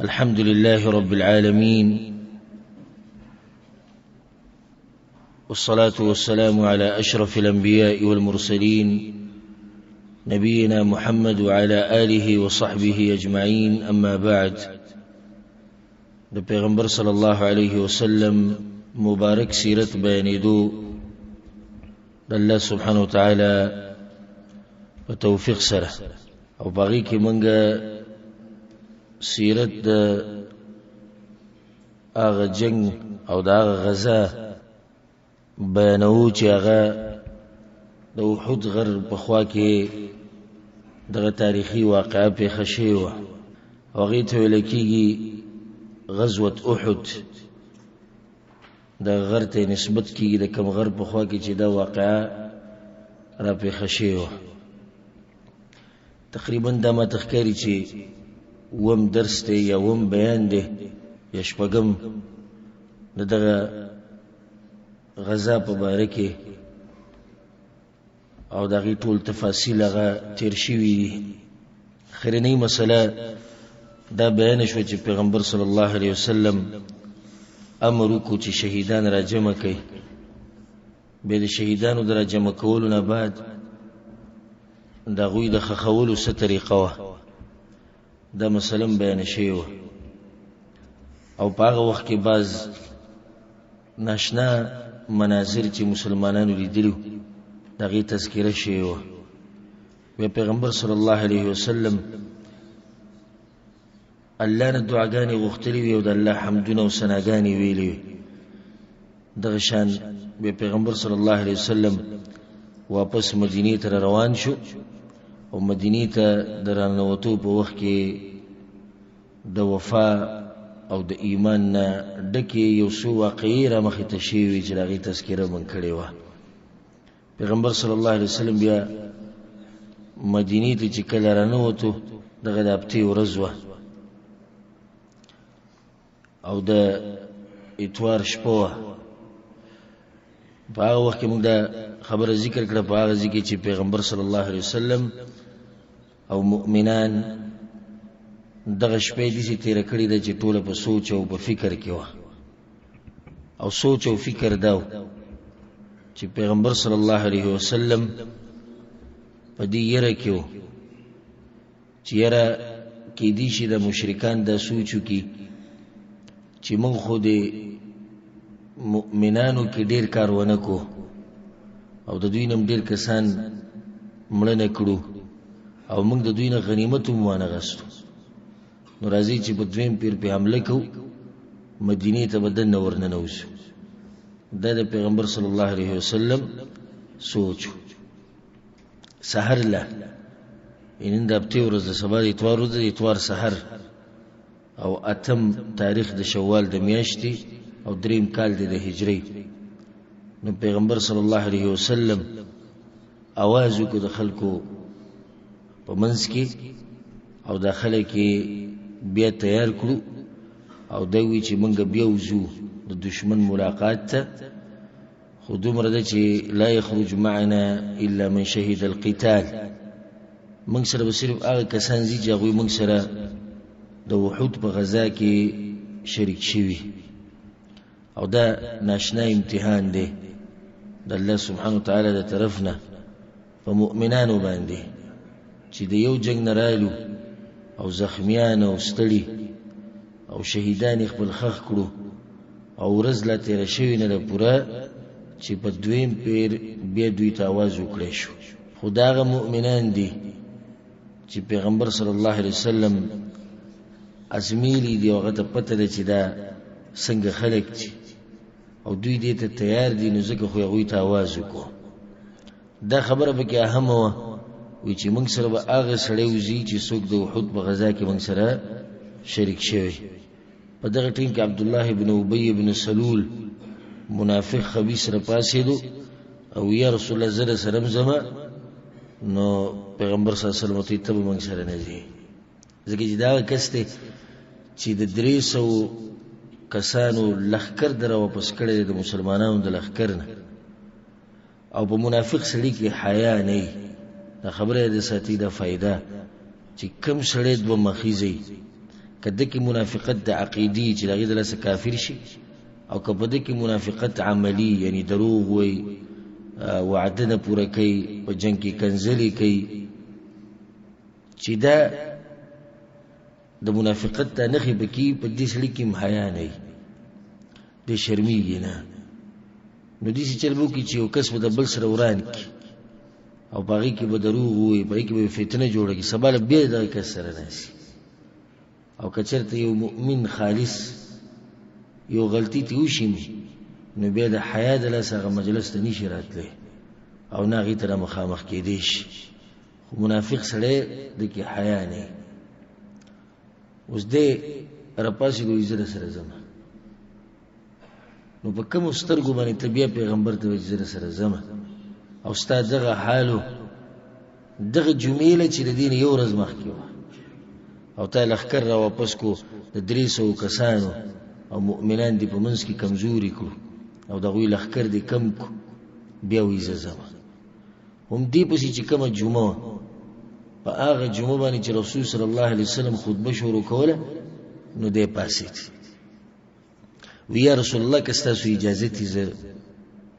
الحمد لله رب العالمين، والصلاة والسلام على أشرف الأنبياء والمرسلين، نبينا محمد وعلى آله وصحبه أجمعين، أما بعد. د پیغمبر صلی الله علیه وسلم مبارک سیرت بیانېدو د الله سبحانه وتعالی په توفیق سره، او په هغې کې موږ سیرت د هغه جنګ او د هغه غزا بیانوو چې هغه د احد غر په خوا کې دغه تاریخي واقعه پېښه شوې وه، او هغې ته ویل کېږي غزوة احد. د غر ته نسبت کېږي، د کوم غر په خوا کې چې دا واقعه را پېښه شوې وه. تقریبا دا ما ته ښکاري چې اووم درس دی یا اووم بیان دی یا شپږم د دغه غزا په باره کې، او د هغې ټول تفاصیل هغه تېر شوي دي. اخرنۍ مسله دا بیان شوه چې پیغمبر صلی الله علیه وسلم امر وکړو چې شهیدان را جمع کړئ. بیا د شهیدانو د را جمع کولو نه بعد د هغوی د ښخولو څه طریقه وه، دا مسله هم بیانه شوې وه. او په هغه وخت کې بعض ناشنا مناظر چې مسلمانانو لیدلي وو، د هغې تذکره شوې وه. بیا پیغمبر صلی الله علیه وسلم الله نه دعاګانې غوښتلې وې او د الله حمدونه او ثناګانې ویلې وې. دغه شان بیا پیغمبر صلی الله علیه وسلم واپس مدینې ته روان شو، او مدینې ته د راننوتو په وخت کې د وفا او د ایمان نه ډکې یو څو واقعې رامخې ته شوې وې چې د هغې تذکره مونږ کړې وه. پیغمبر صلی الله علیه وسلم بیا مدینې ته چې کله راننوتو، دغه د هفتې ورځ وه او د اتوار شپه وه. په هغه وخت کې موږ دا خبره ذکر کړه، په هغه ځای کې چې پیغمبر صلی الله علیه وسلم او مؤمنان دغه شپه یې داسې تېره کړې ده چې ټوله په سوچ او په فکر کې وه. او سوچ او فکر دا و چې پیغمبر صلی الله علیه وسلم په دې یره کې و چې یره کیدی شي د مشرکان دا سوچ وکړي چې موږ خو د مؤمنانو کې ډېر کار ونه کړو او د دوی نه هم ډېر کسان مړه نه کړو او موږ د دوی نه غنیمت هم وانه غستو، نو راځئ چې په دویم پیر پې حمله کوو، مدینې ته به دننه ورننوځو. دا د پیغمبر صلی الله علیه وسلم سوچ و. سحر له نن د هفتې ورځ ده، سبا د اتوار ورځ ده، د اتوار سحر او اتم تاریخ د شوال د میاشتې او دریم کال دی د هجري. نو پیغمبر صلی الله علیه وسلم اواز وکړو د خلکو په منځ کې، او دا خلک یې بیا تیار کړو او دا وی چې موږ بیا وځو د دشمن ملاقات ته، خو دومره ده چې لا یخرج معنا الا من شهد القتال، موږ سره به صرف هغه کسان ځي چې هغوی موږ سره د احد په غزا کې شریک شوي. او دا ناشنا امتحان دی د الله سبحانه وتعالی د طرف نه په مؤمنانو باندې چې د یو جنګ نه رالو او زخمیان او ستړي او شهیدان یې خپل ښخ کړو او ورځ لا تېره شوې نه ده پوره چې په دویم پیر بیا دوی ته اواز وکړی شو. خو دا هغه مؤمنان دي چې پیغمبر صلی الله علیه وسلم ازمیلي دي او هغه ته پته ده چې دا څنګه خلک دي او دوی دې ته تیار دي، نو ځکه خو هغوی ته اواز وکړو. دا خبره پکې اهمه وه وی چې موږ سره به هغه سړی وځي چې څوک د احد په غزا کې موږ سره شریک شوی. په دغه ټیم کې عبدالله بن ابی بن سلول منافق خبیث را پاڅېدو او یا رسول الله زه در سره هم ځمه. نو پیغمبر صلی الله علیه وسلم ورته ته به موږ سره نه ځې، ځکه چې دا کس دی چې د 300 کسانو لښکر در واپس کړی دی د مسلمانانو د لښکر نه، او په منافق سړي کې حیا نه وي. دا خبره یې د ساتي دا فایده چې کم سړی دوه مخیزه وي، که ده کې منافقت د عقیدې چې د هغې د لاسه کافر شي، او که په ده کې منافقت عملي، یعنی دروغ وایي، وعده نه پوره کوي، په جنګ کې کنځلې کوي، چې دا د منافقت دا نښې پکې په دې سړي کې هم حیا نه وي، دی شرمیږي نه. نو داسې چل به وکړي چې یو کس به د بل سره وران کړي او په هغې کې به دروغ ووایي، په هغې کې به فتنه جوړه کړي، سبا له بیا دغه کس سره ناست. او که چېرته یو مؤمن خالص یو غلطي ترې وشي، نو بیا د حیا د لاسه هغه مجلس ته نشي راتلی او نه هغې ته را مخامخ کېدی شي. خو منافق سړی د کې حیا نه. اوس دی راپاڅېدو، وایي زه در سره ځم. نو په کومو سترګو باندې ته بیا پیغمبر ته وایي چې زه در سره ځم؟ او ستا دغه حالو دغه جمعې له چې د دې نه یو ورځ مخکې وه، او تا لښکر را واپس کو د 300 کسانو، او مؤمنان دې په منځ کې کمزوري کړو او د هغوی لښکر دې کم کړو، بیا وایي زه ځم. هم دې پسې چې کومه جمعه وه، په هغه جمعه باندې چې رسول صلی الله علیه وسلم خطبه شروع کوله، نو دی پاڅېد، وی یا رسول الله که ستاسو اجازه وي زه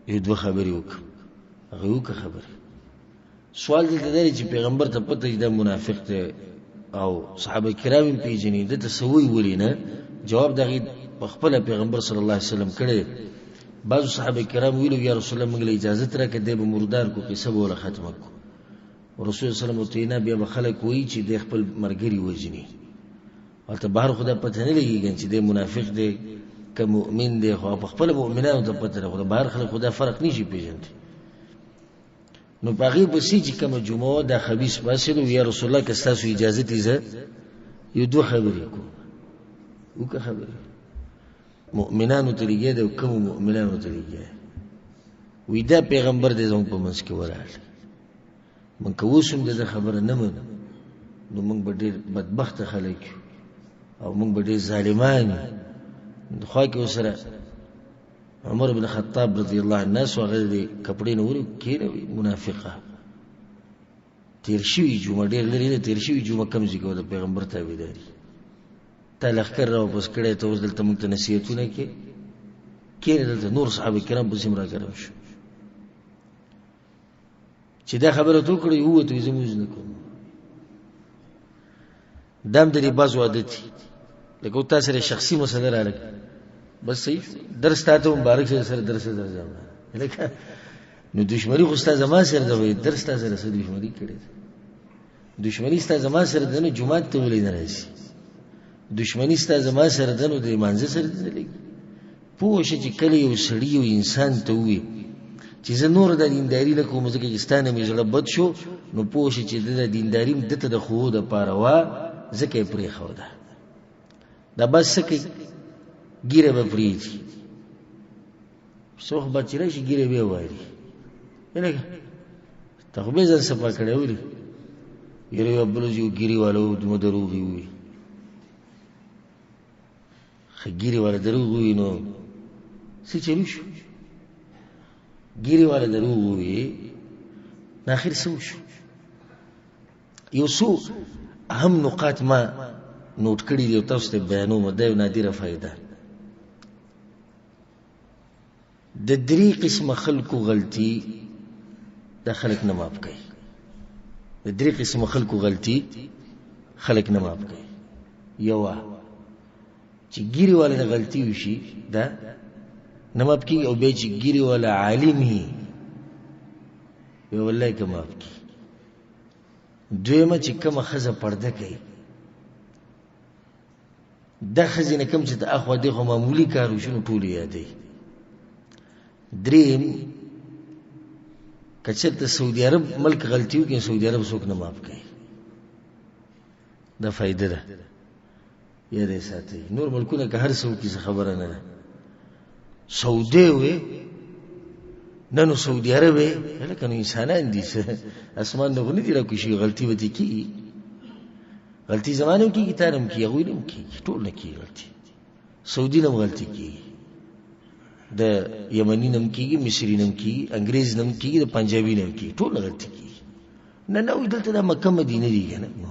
یو دوه خبرې وکړم. هغه وکړه خبرې. سوال دلته دا دی چې پیغمبر ته پته چې دا منافق دی او صحابه کرام یې پېژني، ده ته څه وایي ولې نه؟ جواب د هغې په خپله پیغمبر صلی الله علیه وسلم کړی. بعضو صحابه کرام ویلو یا رسول الله موږ له اجازت راکړه، دی به مردار کړو، قصه به وله ختمه کړو. رسول الله صلی الله علیه وسلم ورته نه، بیا به خلک وایي چې دی خپل ملګري وژني، هلته بهر خو دا پته نه لګېږي چې دی منافق دی که مؤمن دی، خو په خپله مؤمنانو ته پته ده، خو د بهر خلک خو دا فرق نه شي پېژندی. نو په هغې پسې چې کومه جمعه وه، دا خبیث پاڅېدو، یا رسول الله که ستاسو اجازه وي زه یو دوه خبرې کوم. وکړه خبرې. مؤمنانو ته لګیا دی او کومو مؤمنانو ته لګیا دی؟ وایي دا پیغمبر دی زموږ په منځ کې ولاړ، موږ که اوس هم د ده خبره نه منو نو موږ به ډېر بدبخته خلک یو او موږ به ډېر ظالمان یو. خوا کې ورسره عمر بن خطاب رضی الله عنه ناست و، هغه د کپړې نه ونیو، کښېنه، وایي منافقه، تېر شوي جمعه ډېر لرې نه، تېر شوي جمعه کم ځای کوه د پیغمبر تابعداري، تا لښکر را واپس کړی، ته اوس دلته موږ ته نصیحتونه کې، کښېنه دلته. نور صحابه کرام پسې هم راګرم شو چې دا خبره ته وکړې، ووتو، زه لمونځ نه کوم. دا هم د دې بعضو عادت دي، لکه تا سره شخصي مسله راغله، بس صحیح درس تا ته مبارک شه، سره درس درځم، لکه نو دښمني خو ستا زما سره ده، وایي درس تا سره څه دښمني کړې ده؟ دښمني ستا زما سره ده، نو جومات ته ولې نه راځي؟ دښمني ستا زما سره ده، نو د لمانځه سره دې نه لګي. پوه شه چې کله یو سړي یو انسان ته ووایي چې زه نور دا دینداري نه کوم ځکه چې ستا نه مې زړه بد شو، نو پوه شه چې دا دینداري هم ده ته د ښوو دپاره وه، ځکه یې پرېښوده. دا بس څه کوي؟ ږیره به پرېږدي، څه وخت به چې راشي ږیره به یې واري، لکه ته خو به ځان صفا کړی ولي، یاره یو بل ځای ږیرې والا و دومره دروغ یې وویل، ښه ږیرې والا دروغ ووایي نو څه چل وشو؟ ږیرې والا دروغ ووایي نو اخر څه وشو؟ یو څو اهم نقاط ما نوټ کړي دي او تاسو ته بیانوم، دا یو نادره فایده. د درې قسمه خلکو غلطي دا خلک نه معاف کوي، د درې قسمه خلکو غلطي خلک نه معاف کوي. یوه چې ګیرې والا نه غلطي وشي دا نه معاف کېږي، او بیا چې ګیرې والا عالم وي بیا والله که معاف کړي. دویمه چې کومه ښځه پرده کوي، دا ښځې نه کوم چې ته اخوا دېخوا معمولي کار وشي نو ټول یې یادوي. دریم که چېرته سعودي عرب ملک غلطي وکړي، سعودي عرب څوک نه معاف کوي، دا فایده ده، یاد یې ساتئ. نور ملکونه که هر څه وکړي څه خبره نه ده، سعودي وي نه نو سعودي عرب یې هلکه نو انسانان دي، څه اسمان نه خو نه دي راکوز شوي، غلطي به ترې کېږي، غلطي زما نه هم کېږي، تا نه هم کېږي، هغوی نه هم کېږي، ټول نه کېږي غلطي. سعودي نه هم غلطي کېږي، د یمني نه هم کېږي، مصري نه هم کېږي، انګرېز نه هم کېږي، د پنجابي نه هم کېږي، ټول نه غلطي کېږي. نه نه وایي دلته دا مکه مدینه دي که نه، نو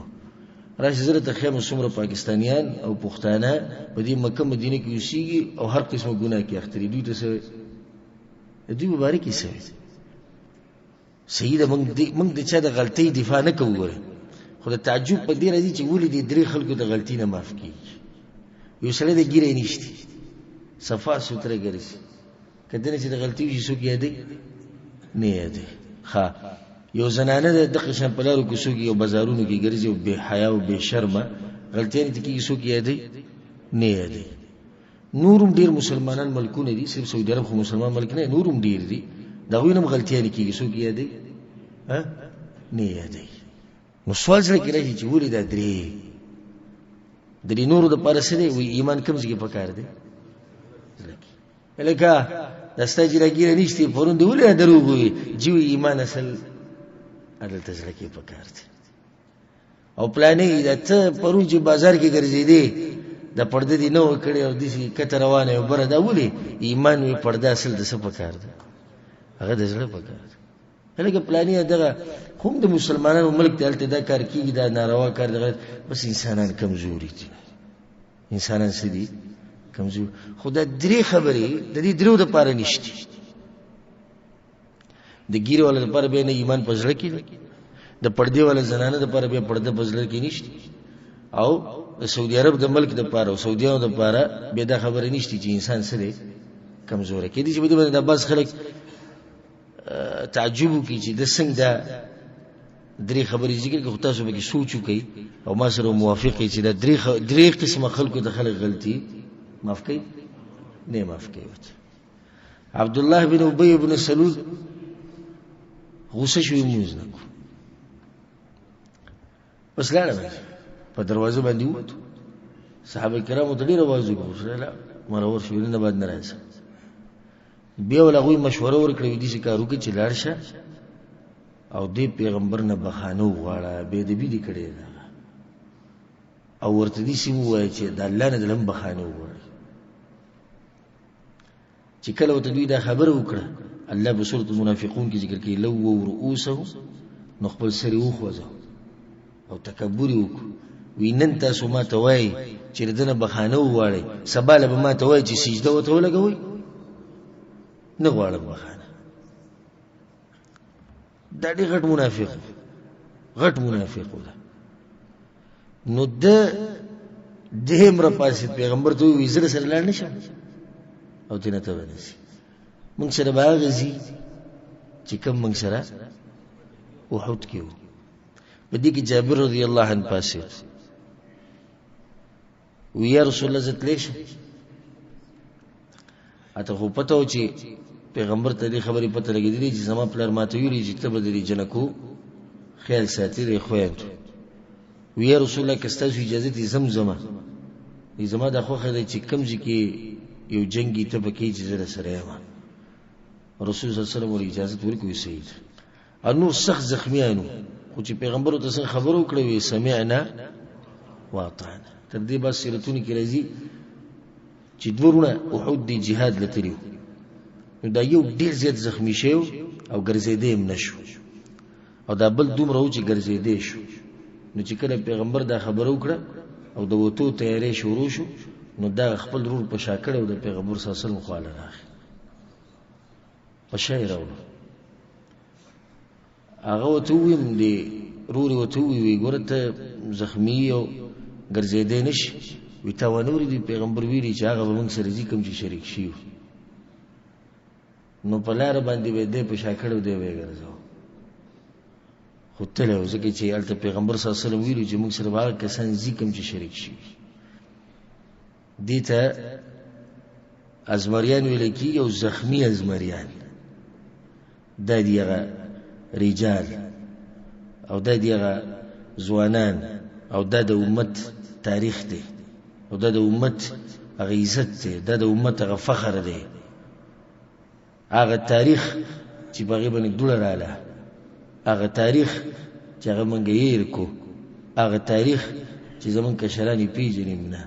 راشي زه درته ښیم څومره پاکستانیان او پښتانه په دې مکه مدینه کې اوسېږي او هر قسمه ګناه کې اخته دي. دوی ته څه وایي؟ د دوی په باره کې څه وایي؟ صحیح ده، موږ د چا د غلطۍ دفاع نه کوو ګورې، خو د تعجب په دې راځي چې ولې دې درې خلکو د غلطي نه معاف کېږي. یو سړی د ږیره یې نشتي، صفا سوتره ګرځي، که دنه چې د غلطي وشي څوک یادوي؟ نه یادوي. ښه، یو زنانه ده دغه شان په لارو کوڅو کې او بازارونو کې ګرځي او بې حیا او بې شرمه، غلطیانې ته کېږي، څوک یادوي؟ نه یادوي. نور هم ډېر مسلمانان ملکونه دي، صرف سعودي عرب خو مسلمان ملک نه، نور هم ډېر دي، د هغوی نه هم غلطیانې کېږي، څوک یادوي؟ نه یادوي. نو سوال زړه کې راشي چې ولې دا درې نورو دپاره څه دی؟ وایي ایمان کوم ځای کې پکار دی؟ زړه کې. لکه دا ستا چې راګیره نشته، پرون دې ولې دروغ ووایي؟ جي وایي ایمان اصل هلته زړه کې پکار دی. او پلانې دا ته پرون چې بازار کې ګرځېدې د پرده دې نه وه کړې او داسې کته روانه یې بره، دا ولې؟ ایمان وي پرده اصل د څه پکار ده؟ هغه د زړه پکار ده. لکه پلانې دغه هم د مسلمانانو ملک دی، هلته دا کار کېږي، دا ناروا کار دی، بس انسانان کمزوري دي. انسانان څه دي؟ کمزور. خو دا درې خبرې د دې درېو دپاره نشته. د ږیرې والا دپاره بیا نه ایمان په زړه کې دی، د پردې والا زنانه دپاره بیا پرده په زړه کې نشته، او د سعودي عرب د ملک دپاره او سعودیانو دپاره بیا دا خبره نشته چې انسان څه دی؟ کمزوری. کېدای شي په دې باندې دا بعض خلک تعجب وکړي چې د څنګه دا درې خبرې ذکر کړي، خو تاسو به کې سوچ وکړئ او ما سره موافق یئ چې دا درې قسمه خلکو ته خلک غلطي معاف کوي؟ نه معاف کوي ورته. عبدالله بن ابی بن سلول غوسه شو، لمونځ نه کو، بس لاړه باندې په دروازه باندې ووتو. صحابه کرامو ته ډېر اواز وکړو، لاړه مرور شو، نه بعد نه راځه. بیا ول هغوی مشوره ورکړه، وایي داسې کار وکړه چې لاړ شه او دې پیغمبر نه بخښنه وغواړه، بې ادبي دې کړې ده، او ورته داسې ووایه چې د الله نه دې هم بخښنه وغواړي. چې کله ورته دوی دا خبره وکړه، الله په سورة المنافقون کې ذکر کوي، لووا رؤوسهم، نو خپل سر یې وخوځاوه او تکبر یې وکړو. وی نن تاسو ما ته وایئ چې د ده نه بخښنه وغواړئ، سبا له به ما ته وایئ چې سجده ورته ولګوئ؟ نه غواړم بخښنه. دا ډېر غټ منافق و، غټ منافق و ده. نو ده دې هم راپاڅېد، پیغمبر ته وویل زه سره لاړ نه شم او ته نه ته به نه ځې، موږ سره به هغه ځي چې کوم موږ سره احد کې و. په دې کې جابر رضی الله عنه پاڅېد، وی یا رسول الله زه تللی شم؟ اته خو پته و چې پیغمبر ته دې خبرې پته لګېدلې چې زما پلار ماته ویلي چې ته به د دې جنکو خیال ساتې دی خویندو. وی یا رسول الله که ستاسو اجازه دي ځم ځمه، وی زما دا خوښه ده چې کوم ځای کې یو جنګ ته پکې چې زه سره یم. رسول صلی الله علیه وسلم ور اجازه ورکړي سید او نور سخت زخمیانو، خو چې پیغمبر ورته څنګه خبره وکړه وی سمعنا واطعنا. تر دې بعد سیرتونو کې راځي چې دوه وروڼه احد دی جهاد له تللي وو، نو دا یو ډېر زیات زخمی شوی او ګرځېدی هم نه شو، او دا بل دومره و چې ګرځېدی شو. نو چې کله پیغمبر دا خبره وکړه او د وتو تیاری شروع شو، نو دا خپل ورور په شا کړی او د پیغمبر صلی الله علیه وسلم خواله راغی، په شا یې راوړو. هغه ورته وویل، دی ورور یې ورته وویل، وایي ګوره ته زخمي او ګرځېدی نه شي. وایي تا ونه اورېدي پیغمبر ویلي چې هغه به موږ سره ځي کوم چې شریک شي. نو په لاره باندې به یې دی په شا کړی او دی به یې ګرځاوه، خو تللی و، ځکه چې هلته پیغمبر صلی الله علیه وسلم ویلي چې موږ سره به هغه کسان ځي کوم چې شریک شي. دې ته ازمریان ویل کېږي او زخمي ازمریان، دا دي هغه رجال او دا دي هغه ځوانان، او دا د امت تاریخ دی، او دا د امت هغه عزت دی، دا د امت هغه فخر دی، هغه تاریخ چې په هغې باندې دوړه راله، هغه تاریخ چې هغه موږ هېر کړو، هغه تاریخ چې زموږ کشران یې پېژني هم نه،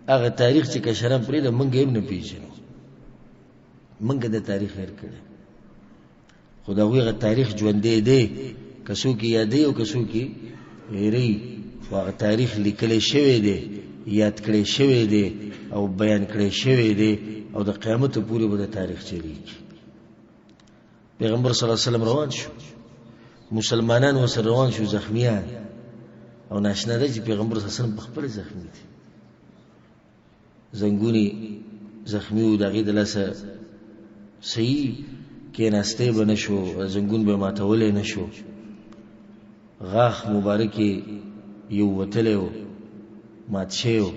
هغه تاریخ چې کشران پرېږده موږ یې هم نه پېژنو، موږ د تاریخ هېر کړی. خو د هغوی هغه تاریخ ژوندی دی، که څوک یې یادوي او که څوک یې هېروي، خو هغه تاریخ لیکلی شوی دی، یاد کړی شوی دی او بیان کړی شوی دی، او د قیامت پورې به د تاریخ چلیږي. پیغمبر صلی الله علیه وسلم روان شو، مسلمانان ورسره روان شو، زخمیان او ناشنا ده چې پیغمبر صلی الله علیه وسلم په خپله زخمي دی، زنګونی زخمی و، د هغې د لاسه صحیح کېناستی به نه شو، زنګون به ماتولی نه شو، غاښ مبارک یې یو وتلی و، مات شوی و،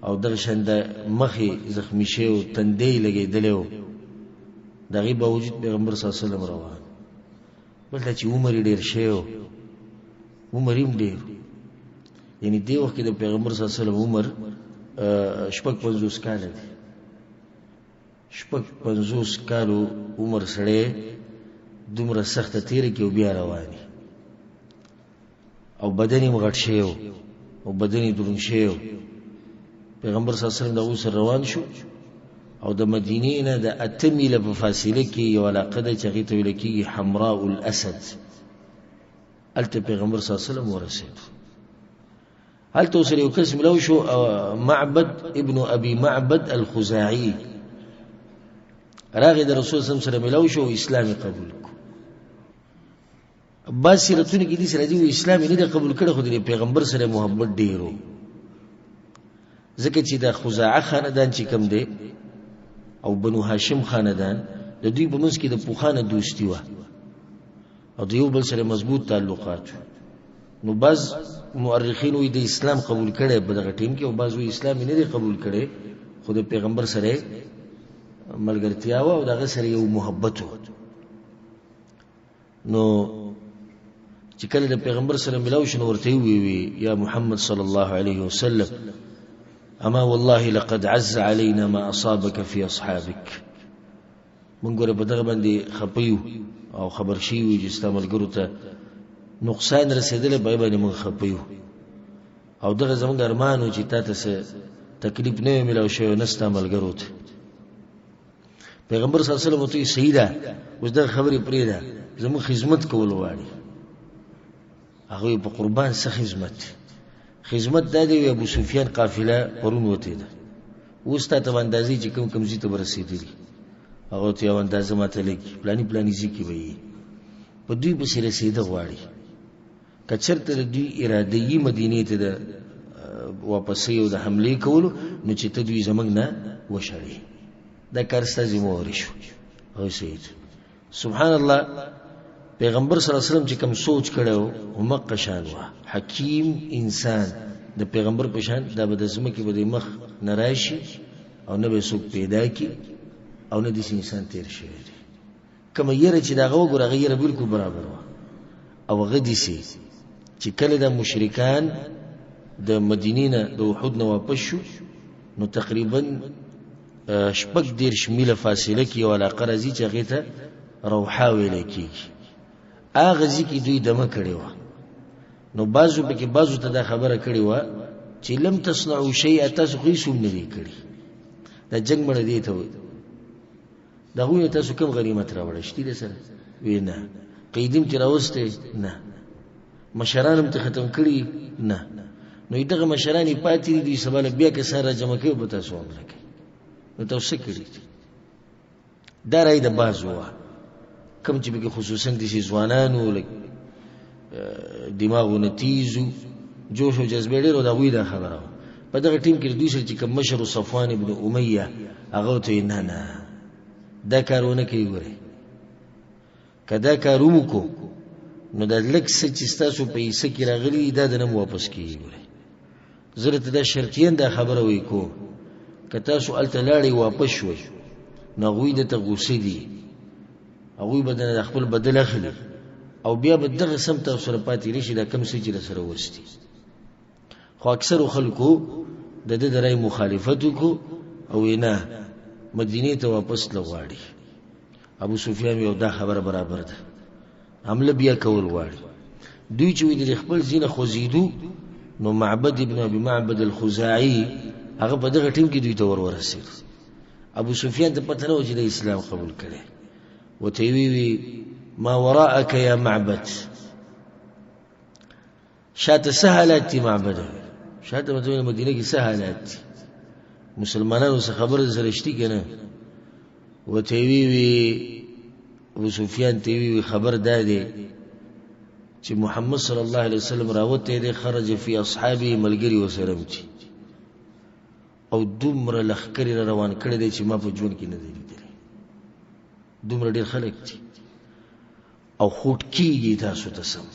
او دغه شان د مخ یې زخمی شوی و، تندی یې لګېدلی و. د هغې باوجود پیغمبر صلی الله علیه وسلم روان. بل دا چې عمر یې ډېر شوی و، عمر یې هم ډېر، یعنی دې وخت کې د پیغمبر صلی الله علیه وسلم عمر 56 کاله دی. 56 کالو عمر سړی دومره سخته تېره کړي او بیا روان وي، او بدن یې هم غټ شوی و او بدن یې دروند شوی و. پیغمبر صلی الله علیه وسلم د هغوی سره روان شو، او د مدینې نه د 8 میله په فاصله کې یو علاقه ده چې هغې ته ویل کېږي حمراء الاسد. هلته پیغمبر صلی الله علیه وسلم ورسېد. هلته ورسره یو کس ملاو شو، معبد ابن ابي معبد الخزاعي، راغی د رسول صلی الله علیه وسلم سره ملاو شو، اسلام یې قبول کړو. بعض سیرتونو کې داسې راځي اسلام یې نه دی قبول کړی، خو د پیغمبر سره محبت ډېر و، ځکه چې د خزاعه خاندان چې کوم دی او بنو هاشم خاندان، د دوی په منځ کې د پخوا نه دوستي وه او د یو بل سره مضبوط تعلقات وو. نو بعض مؤرخین وایي د اسلام قبول کړی په دغه ټیم کې، او بعض وایي اسلام یې نه دی قبول کړی، خو د پیغمبر سره ملګرتیا وه او د هغه سره یو محبت و. نو چې کله د پیغمبر سره ملاو شو، نو ورته یې وویل، یا محمد صلی الله علیه وسلم، اما والله لقد عز علينا ما اصابك في اصحابك. مونږ ګوره په دغه باندې خپه یو او خبر شوي یو چې ستا ملګرو ته نقصان رسېدلی، په هغې باندې مونږ خپه یو، او دغه زمونږ ارمان و چې تا ته څه تکلیف نه وي میلاو شوی، نه ستا ملګرو ته. پیغمبر صلی الله علیه وسلم ورته وایي، صحیح ده، اوس دغه خبرې پرېږده، زموږ خدمت کول غواړي. هغوی په قربان څه خدمت؟ خدمت دا دی، ابو سفیان قافله پرون وتې ده، اوس تا ته به اندازې چې کوم کوم ځای ته به رسېدلي، هغه ته یو اندازه ماته لګي، پلاني پلاني ځای کې به یې په دوی پسې رسېده غواړي. که چېرته د دوی اراده یي مدینې ته د واپسۍ او د حملې کولو، نو چې ته دوی زموږ نه وشړې، دا کار ستا ذمه واري شو. او سید سبحان الله، پیغمبر صلی الله علیه وسلم چې کوم سوچ کړی و، همقه شان وه. حکیم انسان د پیغمبر په شان دا به د ځمکې به د مخ نه راشي او نه به څوک پیدا کړي او نه داسې انسان تېر شوی دی. کومه یره چې د هغه وګوره، هغه یره بلکل برابر وه. او هغه داسې چې کله دا مشرکان د مدینې نه د احد نه واپس شو، نو تقریبا 36 میله فاصله کې یو علاقه راځي چې هغې ته روحا ویلی کېږي. هغه ځای کې دوی دمه کړې وه. نو بعضو پکې بعضو ته دا خبره کړې وه چې لم تصنعوا شیئا، تاسو خو هېڅ هم نه دي کړي، دا جنګ مړه دې ته وایي، د هغوی نه تاسو کوم غنیمت راوړی شتي د سره؟ وی نه. قیدي هم ترې راوستی؟ نه. مشران هم ترې ختم کړي؟ نه. نو دغه مشران یې پاتې دي، دوی سبا له بیا کسان راجمع کوي او په تاسو حمله کوي. نو تاسو څه کړي دي؟ دا رای د بعضو وه، کوم چې پکې خصوصا داسې ځوانانو لږ دماغونه تیز وو، جوش او جذبې ډېر وو، د هغوی دا خبره وه. په دغه ټیم کې دوی سره چې کوم مشر و، صفوان ابن امیه، هغه ورته وایي، نه نه، دا کار ونه کوي، ګورئ که دا کار وکړو نو دا لږ څه چې ستاسو په حصه کې راغلي دي دا د نه واپس کېږي. ګورئ زه درته دا شرطیاً دا خبره وایي کوم، که تاسو هلته لاړئ واپس شوئ نو هغوی درته غوسه دي، هغوی به درنه د خپل بدل اخلي او بیا به دغه سم تاسو سره پاتې نه شي، دا کم څه چې درسره وستي. خو اکثرو خلکو د ده د رای مخالفت وکړو او ویې نه مدینې ته واپس تله غواړي. ابو سفیان یو دا خبره برابر ده، حمله بیا کول غواړي. دوی چې وایي د خپل ځای نه خوځېدو، نو معبد ابن ابي معبد الخزاعي هغه په دغه ټیم کې دوی ته ور ورسېد. ابو سفیان ته پته نه وه چې د اسلام قبول کړی، ورته یې وویل ما وراءک یا معبد، شاته څه حالات دي معبده؟ شاته مطلب مدینه کې څه حالات دي؟ مسلمانانو څه خبره سره شتي که نه؟ ورته وی وی ابو سفیان ته وی وی خبر دا دی چې محمد صلی الله علیه وسلم راوتی دی، خرج فی اصحابه، ملګري ورسره هم دي، او دومره لښکرې را روان کړی دی چې ما په ژوند کې نه دی لیدلی. دومره ډېر خلک دي او خوټ کېږي تاسو ته سم.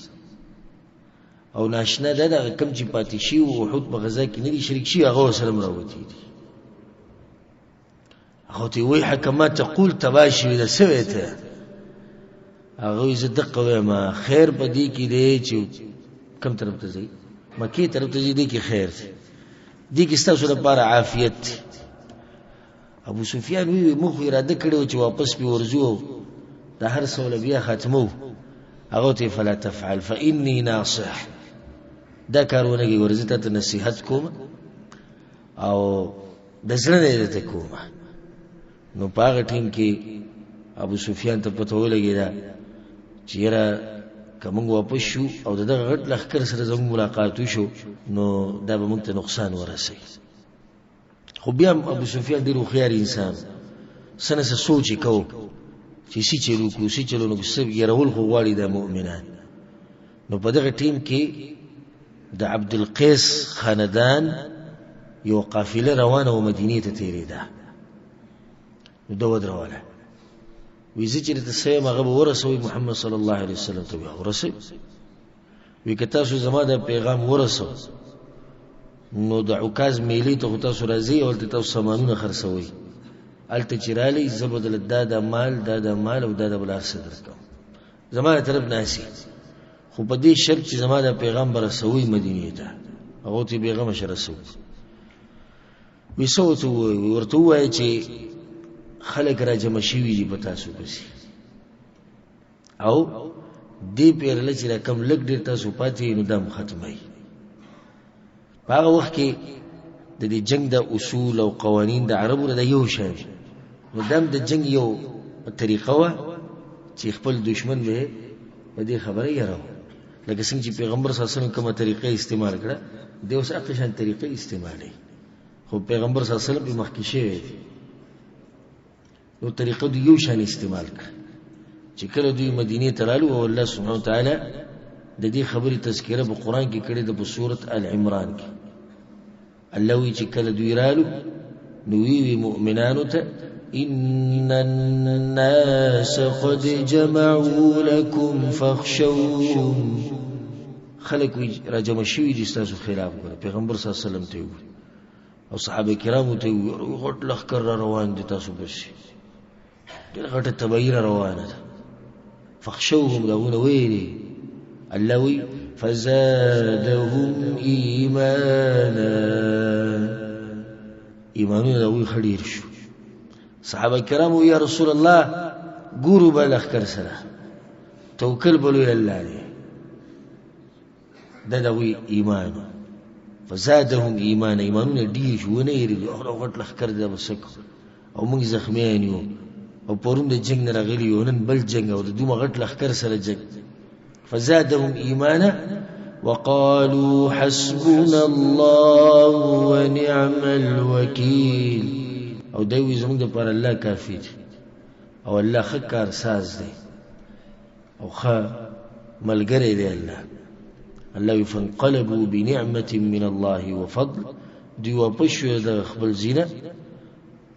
او ناشنا ده دغه کوم چې پاتې شوي وو احد په غزا کې نه دي شریک شوي، هغه ورسره هم راوتي دي. هغه ته وایي حکه ما تقول تباه شوې ده، څه وایې ته؟ هغه وایي زه دقه وایم، خیر په دې کې دی چې کوم طرف ته ځئ؟ مکې طرف ته ځئ، دې کې خیر دی، دې کې ستاسو لپاره عافیت دی. ابو سفیان وی موږ خو اراده کړې وه چې واپس پې ورځو او د هر څه له بیا ختمو. هغه ته فلا تفعل فإني ناصح، دا کار ونه کوي، ورځه تا ته نصیحت کوم او د زړه نه یې درته کوم. نو په هغه ټیم کې ابو سفیان ته پته ولګېده چې یاره که موږ واپس شو او د دغه غټ لښکر سره زموږ ملاقات وشو نو دا به موږ ته نقصان ورسوي. خو بیا هم ابو سفیان ډېر هوښیار انسان، څه نه څه سوچ یې کوو چې څه چل وکړو، څه چل ونه کړو، څه یرول خو غواړي دا مؤمنان. نو په دغه ټیم کې د عبدالقیس خاندان یو قافله روانه وه مدینې ته تېرېده، نو ده ودروله، وایي زه چې درته څه یم هغه به ورسوئ محمد صلی الله علیه وسلم ته، بیا ورسوئ. وی که تاسو زما دا پیغام ورسو نو د عکاز میلې ته خو تاسو راځئ او هلته تاسو سامانونه خرڅوئ، هلته چې رالی زه به درله دا دا مال، دا دا مال او دا دا بل هر څه درکوم، زما له طرف نه هسې، خو په دې شرط چې زما دا پیغام به رسوئ مدینې ته. هغه ته یې بېغمه شه رسوو. وی څه ورته ووایو؟ ورته ووایه چې خلک راجمع شوي دي په تاسو پسې، او دې پیرله چې دا کم لږ ډېر تاسو پاتې نو دا هم ختموي. په هغه وخت کې د دې جنګ د اصول او قوانین د عربو نه دا یو شی دی، نو دا هم د جنګ یو طریقه وه چې خپل دشمن به په دې خبره یراوه. لکه څنګه چې پیغمبر صلی الله علیه وسلم کومه طریقه استعمال کړه، دی اوس هغه شان طریقه استعمالوي، خو پیغمبر صلی الله علیه وسلم پرې مخکې شوی دی. نو طریقه دوی یو شان استعمال کړه چې کله دوی مدینې ته رالو او الله سبحانه وتعالی د دې خبرې تذکره په قرآن کې کړې ده، په سورت آل عمران کې الله وایي چې کله دوی رالو نو وی وی مؤمنانو ته ان الناس قد جمعوا لكم فاخشوهم، خلک وی راجمع شوي دي ستاسو خلاف. ګوره پیغمبر صلی الله علیه وسلم ته وویل او صحابه کرامو ته وویل غټ لښکر را روان دي تاسو پسې، ډېره غټه تباهي را روانه ده. فاخشوهم، د هغو نه ویرېږئ. الله وایي فزادهم ایمانا، ایمانونه د هغوی ښه ډېر شو. صحابه کرامو یا رسول الله ګورو به لښکر سره، توکل به لوی الله دی. دا د هغوی ایمان و. فزادهم ایمانا، ایمانونه ډېر شو، ونه یېرېدو، هغه غټ لښکر دی دا به څه کړو، او موږ زخمیان یو او پرون د جنګ نه راغلي یو، نن بل جنګ او د دومره غټ لښکر سره جنګ. فزادهم ایمانا وقالوا حسبنا الله ونعم الوکیل، او دی وایي زموږ دپاره الله کافي دی او الله ښه کارساز دی او ښه ملګری دی الله. الله وی فانقلبوا بنعمة من الله وفضل، دوی واپس شو د خپل زینه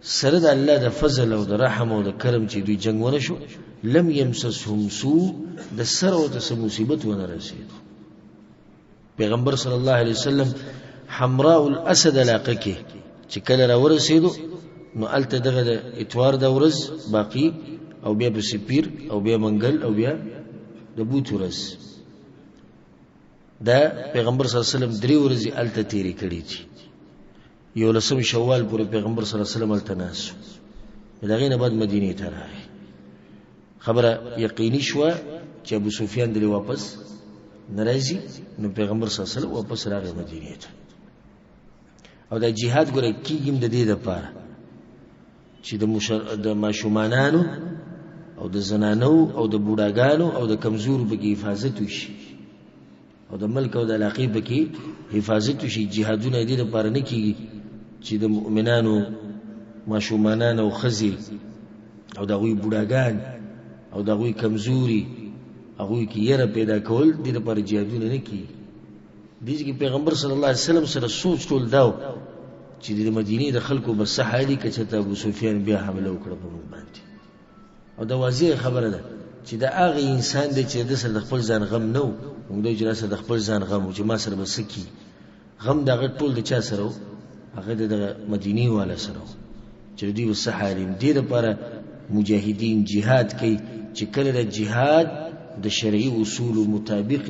سره د الله د فضل او د رحم او د کرم چې دوی جنګ ونه شو. لم یمسسهم سوء، د سره ورته څه مصیبت ونه رسېدو. پیغمبر صلی الله علیه وسلم حمراء الاسد علاقه کې چې کله راورسېدو نو هلته دغه د اتوار د ورځ باقي او بیا پسې پیر او بیا منګل او بیا د بوت ورځ، دا پیغمبر صلی الله علیه وسلم درې ورځې هلته تېرې کړې دي. یولسم شوال پورې پیغمبر صلی الله علیه وسلم هلته ناست و، د هغې نه بعد مدینې ته راغی. خبره یقیني شوه چې ابو سفیان دلې واپس نه راځي، نو پیغمبر صلی الله علیه وسلم واپس راغی مدینې ته. او دا جهاد ګوره کېږي هم د دې دپاره چې د ماشومانانو او د زنانو او د بوډاګانو او د کمزورو پکې حفاظت وشي. او د ملک او د علاقې پکې حفاظت وشي. جهادونه دې لپاره نه کېږي چې د مؤمنانو ماشومانان او ښځې او د هغوی بوډاګان او د هغوی کمزوري هغوی کې یره پیدا کول، دې لپاره جهادونه نه کېږي. دې کې پیغمبر صلی الله علیه وسلم سره سوچ ټول داو چې د مدینې د خلکو به څه حال که چېرته ابو سفیان بیا حمله وکړه په موږ باندې. او دا واضح خبره ده چې دا هغه انسان دی چې د سره د خپل ځان غم نه و، موږ دی چې سره د خپل ځان غم و چې ما سره به څه کېږي. غم د هغه ټول د چا سره و؟ هغه د دغه مدینې والا سره و چې د دوی به څه حال وي. دې لپاره مجاهدین جهاد کوي چې کله د جهاد د شرعي اصولو مطابق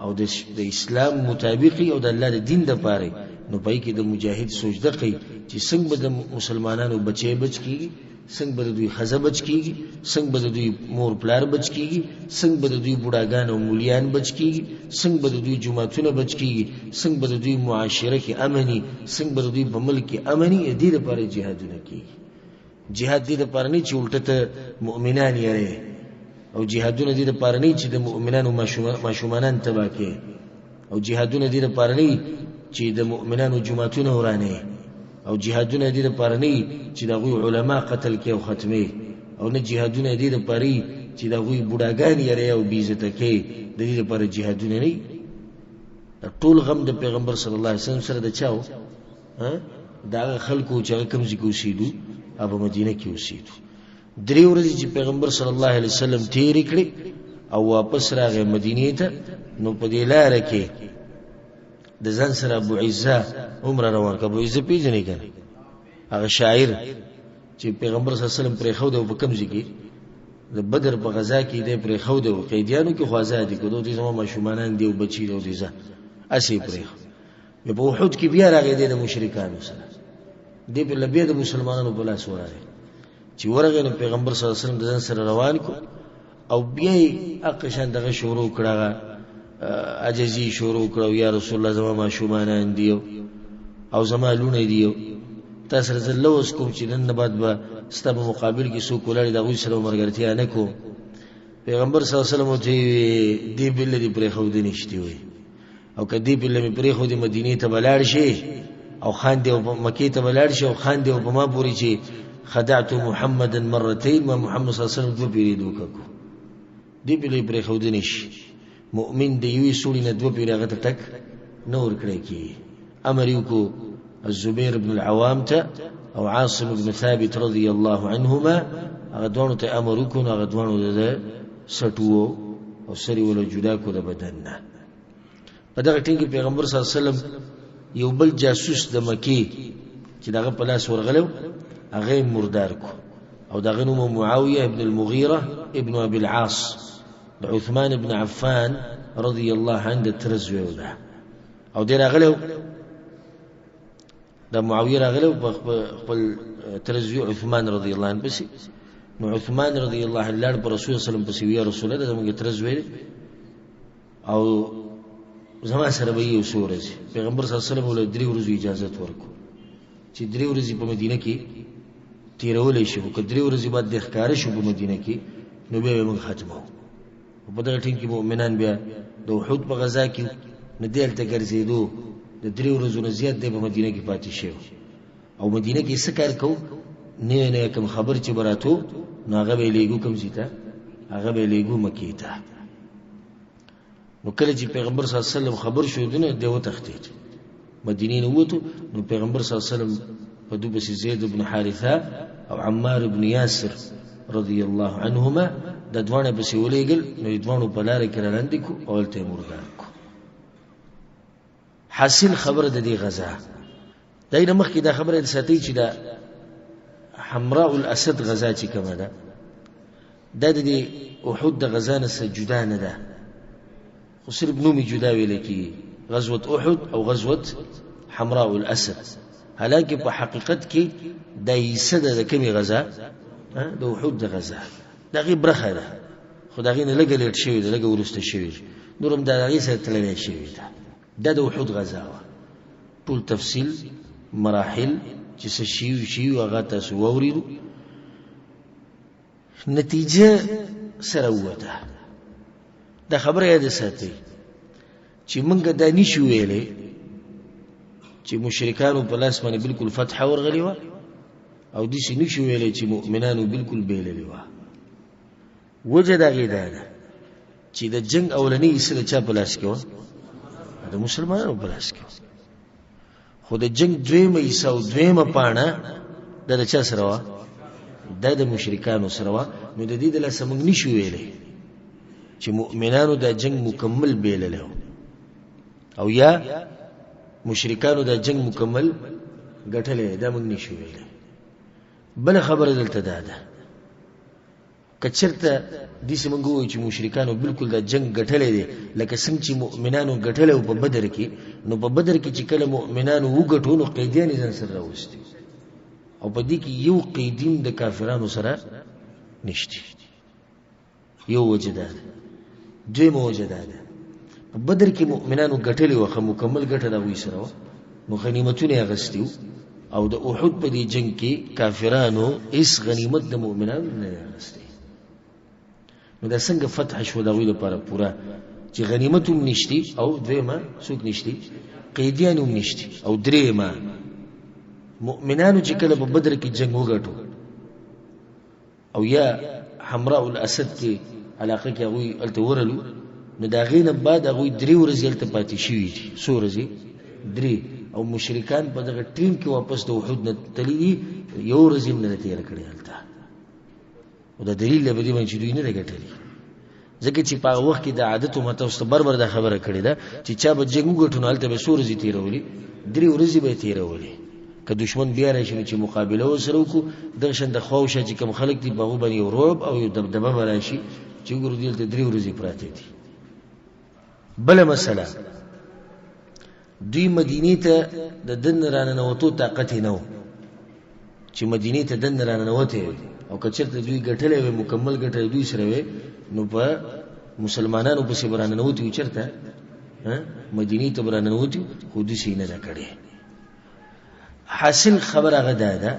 او د اسلام مطابق او د الله د دین دپاره، نو په کې د مجاهد سوچ دقه چې څنګه به د مسلمانانو بچی بچ کېږي، څنګه به د دوی ښځه بچ کېږي، څنګه به د دوی مور پلار بچ کېږي، څنګه به د دوی بوډاګان او مولیان بچ کېږي، څنګه به د دوی جوماتونه بچ کېږي، څنګه به د دوی معاشره کې امني، څنګه به د دوی په ملک کې امني. د دې لپاره جهادونه کېږي. جهاد دې لپاره نه چې الټه ته مؤمنان یې، او جهادونه دې لپاره نه چې د مؤمنانو ماشومانان تباه کړي، او جهادونه دې لپاره نه چې د مؤمنانو جوماتونه ورانې، او جهادونه دې لپاره نه چې د هغوی علما قتل کړي او ختمې، او نه جهادونه دې لپاره چې د هغوی بوډاګان یې او بېعزته کړي. د دې لپاره جهادونه نه. دا ټول غم د پیغمبر صلی الله علیه وسلم سره د چا و؟ د هغه خلکو چې هغه کوم ځای کې اوسېدو، هغه په مدینه کې اوسېدو. درې ورځې چې پیغمبر صلی الله علیه وسلم تېرې کړې او واپس راغی مدینې ته، نو په دې لاره کې د ځان سره ابو عزه هم را روان کړ. ابو عزه پېژنې که نه؟ هغه شاعر چې پیغمبر صلی الله علیه وسلم پرېښود او په کوم ځای کې د بدر په غذا کې دی پرېښود او قیدیانو کې خو ازاد کړو، دوی زما ماشومانان دی او بچي دی او دی ځه هسې یې پرېښود. بیا په احد کې بیا راغی دی د مشرکانو سره، دی په لبیا د مسلمانانو په لاس ورغی. چې ورغی نو پیغمبر صلی الله علیه وسلم د ځان سره روان کو او بیا یې هغه شان دغه شروع کړه، هغه عاجزي شروع کړه، یا رسول الله زما ماشومانان دي او زما لوڼې دي، تا سره زه لوظ کوم چې نن نه بعد به ستا په مقابل کې څوک ولاړ د هغوی سره ملګرتیا نه کوم. پیغمبر صلی الله علیه وسلم ورته وویل دې بله دې پرېښودنې شتې وایي، او که دې پله مې پرېښودې مدینې ته به لاړ شي او خان دی او مکې ته به لاړ شي او خان دی او په ما پورې چې خدعت محمدا مرتين، ما محمد صلی الله علیه وسلم دوه پیرې دوکه کو. دې پله یې پرېښودنې شي. مؤمن د یوې سوړې نه دوه پیرې هغه ته ټک نه ورکړی کېږي. امر یې وکړو الزبیر بن العوام ته او عاصم بن ثابت رضی الله عنهما، هغه دواړو ته امر وکړو، نو هغه دواړو د ده سټ وو او سر یې وله جدا کړو د بدن نه. په دغه ټیم کې پیغمبر صلی الله علیه وسلم یو بل جاسوس د مکې چې د هغه په لاس ورغلی و، هغه یې مردار کړو او د هغه نوم معاویه ابن المغیره ابن ابي العاص د عثمان ابن عفان رضی الله عنه د تره زوی و ده. او دی راغلی و، دا معاویه راغلی و په خپل تره زوی عثمان رضی الله عنه پسې. نو عثمان رضی الله عنه لاړ په رسول الله صلی الله علیه وسلم پسې، یا رسول الله زموږ تره زوی دی او زما سره به یو څو ورځې. پیغمبر صلی الله علیه وسلم له درې ورځو اجازت ورکړو چې درې ورځې په مدینه کې تېرولی شي، خو که درې ورځې بعد دی ښکاره شو په مدینه کې نو بیا به موږ ختموو. خو په دغه ټیم کې مؤمنان بیا د احد په غذا کې نه دی هلته ګرځېدو، د درې ورځو نه زیات دی په مدینه کې پاتې شوی او مدینه کې څه کار کوو، نوی نوی کوم خبر چې به راتو نو هغه به یې لېږو کوم ځای ته، هغه به یې لېږو مکې ته. نو کله چې پیغمبر صلی الله علیه وسلم خبر شو دنه دی وتښتېد، مدینې نه ووتو. نو پیغمبر صلی الله علیه وسلم په دوی پسې زید بن حارثه او عمار بن یاسر رضی الله عنهما د دواړه پسې ولېږل. نو د دواړو په لاره کې رالاندې کړو او هلته یې مردار کړو. حاصل خبره د دې غزا دا یې مخکې دا خبره د ساتي چې دا حمراء الاسد غزا چې کومه ده دا د دې احد د غزا نه څه جدا نه ده، خو صرف نوم یې جدا ویل کېږي، غزوة احد او غزوة حمراء الاسد. حالانکه په حقیقت کې دا حصه ده د کومې غزا؟ د احد د غزا د هغې برخه ده، خو د هغې نه لږه لیټ شوې ده، لږه وروسته شوې ده، نور هم د هغې سره تللی شوې ده. دا د احد غزا وه. ټول تفصیل مراحل چې څه شي شي هغه تاسو واورېدو. نتیجه سره ووته. دا خبره یاد ساتئ. چې موږ دا نشو ویلی چې مشرکانو په لاس باندې بالکل فتح ورغلې وه، او داسې نشو ویلی چې مؤمنانو بالکل بېللې وه. وجه د هغې دا ده چې د جنګ اولنۍ حصه د چا په لاس کې وه؟ د مسلمانانو په لاس کې وه. خو د جنګ دویمه حصه او دویمه پاڼه دا د چا سره وه؟ دا د مشرکانو سره وه. نو د دې د لاسه موږ نشو ویلی چې مؤمنانو دا جنګ مکمل بېللی و او یا مشرکانو دا جنګ مکمل ګټلی، دا موږ نشو ویلی. بله خبره دلته دا ده، که چېرته داسې موږ ووایو چې مشرکانو بالکل دا جنګ ګټلی دی لکه څنګه چې مؤمنانو ګټلی و په بدر کې، نو په بدر کې چې کله مؤمنانو وګټو نو قیدیان یې ځان سره راوستي، او په دې کې یو قیدي هم د کافرانو سره نشته. یو وجه دا ده. دویمه وجه دا ده، په بدر کې مؤمنانو ګټلې وه، ښه مکمل ګټه د هغوی سره وه، نو غنیمتونه یې اخیستي وو، او د احد په دې جنګ کې کافرانو هیڅ غنیمت د مؤمنانو نه دی اخیستی. نو دا څنګه فتح شوه د هغوی لپاره پوره چې غنیمت هم نشتي، او دویمه څوک نشتي، قیدیان هم نشتي، او درېیمه مؤمنانو چې کله په بدر کې جنګ وګټو او یا حمراء الاسد کې علاقه کې هغوی هلته ورلو، نو د هغې نه بعد هغوی درې ورځې هلته پاتې شوي دي. څو ورځې؟ درې. او مشرکان په دغه ټیم کې واپس د احد نه تللي دي، یو ورځ یې هم نه ده تېره کړې هلته. او دا دلیل دی په دې باندې چې دوی نه ده ګټلې، ځکه چې په هغه وخت کې د عادت و تاسو ته بر بر دا خبره کړې ده چې چا به جنګ وګټو نو هلته به څو ورځې تېرولې؟ درې ورځې به یې تېرولې. که دشمن بیا راشي نو چې مقابله ورسره وکړو، دغه شان د خوا او شا چې کوم خلک دي په هغو باندې یو رعب او یو دبدبه به راشي چې وګورو دوی هلته درې ورځې پراته دي. بله مسله، دوی مدینې ته د دننه راننوتو طاقت یې نه و چې مدینې ته دننه راننوتی وي، او که چېرته دوی ګټلی وی، مکمل ګټه دوی سره وی، نو په مسلمانانو پسې به راننوتي وو، چېرته مدینې ته به راننوتي وو، خو داسې یې نه ده کړې. حاصل خبره هغه دا ده،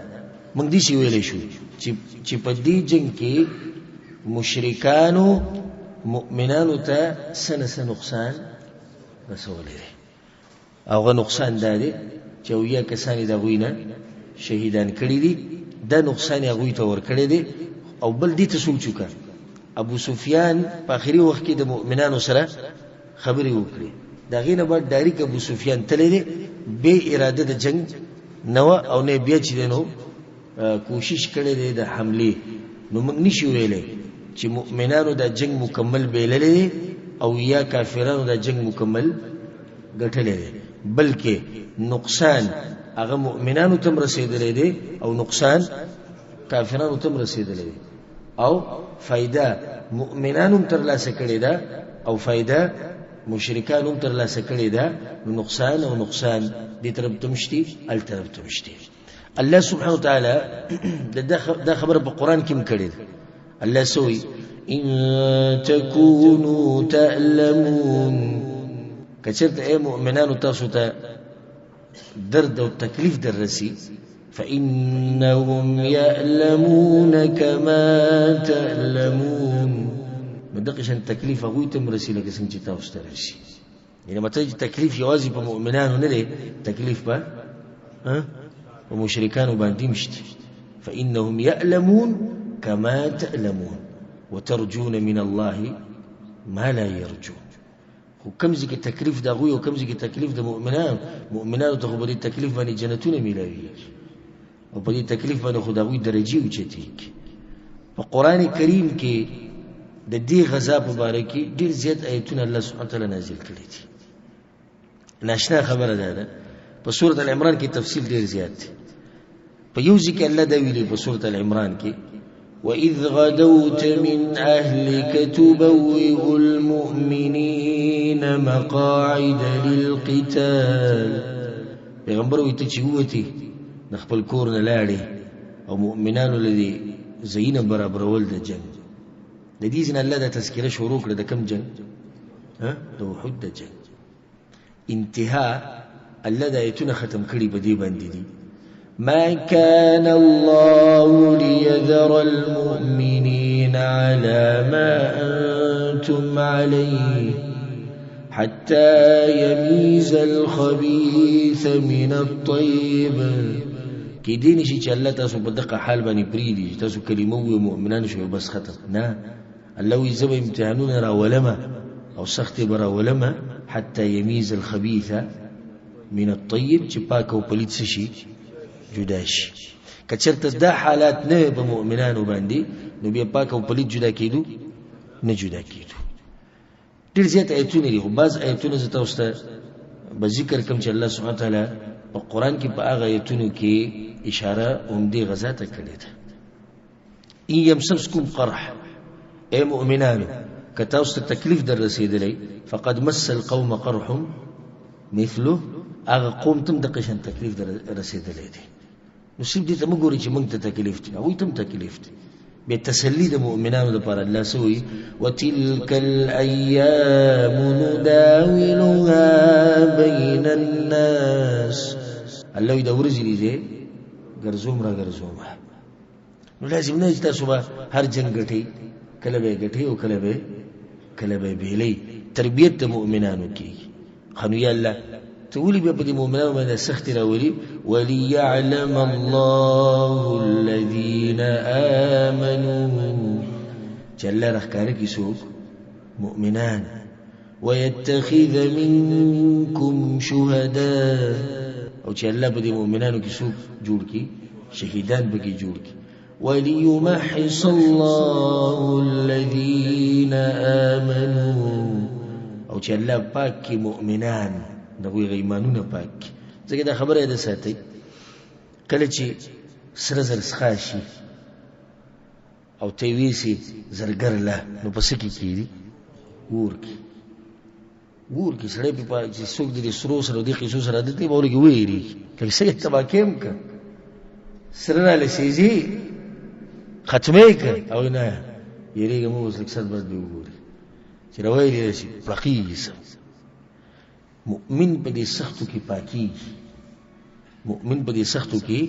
موږ داسې ویلی شو چې په دې جنګ کې مشرکانو مؤمنانو ته څه نه څه نقصان رسولی دی. هغه نقصان دا دی چې اویا کسان یې د هغوی نه شهیدان کړي دي، دا نقصان یې هغوی ته ورکړی دی. او بل دې ته سوچ وکړه، ابو سفیان په آخري وخت کې د مؤمنانو سره خبرې وکړې، د هغې نه بعد ډایرک ابو سفیان تللی دی، بې اراده د جنګ نه وه، او نه بیا چې دی نو کوشش کړی دی د حملې. نو موږ نشو ویلی چې مؤمنانو دا جنګ مکمل بېللی دی او یا کافرانو دا جنګ مکمل ګټلی دی، بلکې نقصان هغه مؤمنانو ته هم رسېدلی دی او نقصان کافرانو ته هم رسېدلی دی، او فایده مؤمنانو هم ترلاسه کړې ده او فایده مشرکانو هم ترلاسه کړې ده. نو نقصان او نقصان دې طرف ته هم شتي، هل طرف ته هم شتي. الله سبحانه وتعالی دا خبره په قرآن کې هم کړې ده. الله څه وایي؟ إن تكونوا تألمون، که چېرته ای مؤمنانو تاسو ته درد او تکلیف در رسي، فإنهم يألمون كما تألمون، نو دغه شان تکلیف هغوی ته هم رسي لکه څنګه چې تاسو ته رسي. یعنې مطلب چې تکلیف یوازې په مؤمنانو نه دی، تکلیف په مشرکانو باندې هم شته. فإنهم يألمون كما تألمون وترجون من الله ما لا يرجون. خو کوم ځای کې تکلیف د هغوی او کوم ځای کې تکلیف د مؤمنانو، مؤمنانو ته خو په دې تکلیف باندې جنتونه میلاویږي او په دې تکلیف باندې خو د هغوی درجې اوچتېږي. په قرآن کریم کې د دې غزا په باره کې ډېر زیات آیتونه الله سبحانه وتعالی نازل کړي دي. ناشنا خبره ده ده، په سورة العمران کې تفصیل ډېر زیات دی. په یو ځای کې الله دا ویلي په سورة العمران کې، وَإِذْ غَدَوْتَ مِنْ أَهْلِكَ تُبَوِّئُ الْمُؤْمِنِينَ مَقَاعِدَ لِلْقِتَالِ. پیغمبر وایي ته چې ووتې د خپل کور نه لاړې او مؤمنانو له دې ځایونه برابرول د جنګ، د دې ځای نه الله دا تذکره شروع کړه د کوم جنګ؟ د احد د جنګ. انتها الله دا آیتونه ختم کړي په دې باندې دي. ما كان الله ليذر المؤمنين على ما أنتم عليه حتى يميز الخبيث من الطيب. کېدی نه شي چې الله تاسو په دغه حال باندې پرېږدي چې تاسو کلمه ووایئ مؤمنان شوئ بس ختم. نه، الله وایي زه به امتحانونه راولمه او سختې به راولمه حتی یمیز الخبیث من الطیب، چې پاک او پلیت څه شي؟ جدا شي. که چېرته دا حالات نه وي په مؤمنانو باندې نو بیا پاک او پلیت جدا کېدو نه جدا کېدو. ډېر زیات آیتونه دي، خو بعض آیتونه زه تاسو ته به ذکر کوم چې الله سبحانه وتعالی په قرآن کې په هغه آیتونو کې اشاره همدې غزا ته کړې ده. ان یمسسکم قرح، ای مؤمنانو که تاسو ته تکلیف در رسېدلی فقد مس القوم قرح مثله، هغه قوم ته هم دغه شان تکلیف در رسېدلی دی. نو صرف دې ته مه ګورئ چې موږ ته تکلیف دی، هغوی ته هم تکلیف دی. بیا تسلی د مؤمنانو دپاره الله څه وایي؟ وتلک الایام نداولها بین الناس. الله وایي دا ورځې دي چې ګرځوم را ګرځوم. نو لازم نه چې تاسو به هر جنګ ګټئ، کله به یې ګټئ او کله به یې بېلئ. تربیت د مؤمنانو کېږي. ښه نو یا الله ته ولې بیا په دې مؤمنانو باندې سختې راولي؟ وليعلم الله الذين آمنوا، چې الله راښکاره کړي څوک؟ مؤمنان. ويتخذ منكم شهداء، او چې الله په دې مؤمنانو کې څوک جوړ کړي؟ شهیدان پکې جوړ کړي. وليمحص الله الذين آمنوا، او چې الله پاک کړي مؤمنان، د هغوی هغه ایمانونه پاک کړي. ځکه دا خبره یې ده ساتئ، کله چې سره زر څښا شي او ته یې ویسې زرګر له، نو په څه کې کېږي؟ اور کې. اور کې سړی پې چې څوک د دې سرو سره دې قیصو سره عادت دی، به ورکې ووېرېږي، لکه څنګه تباه کړم که سره راله سېزي ختمه یې کړه، او نه یېرېږه مه، اوس لږ سر بس به وګوري چې راویلې راشي پړقېږي سم. مؤمن په دې سختو کې پاکېږي، مؤمن په دې سختو کې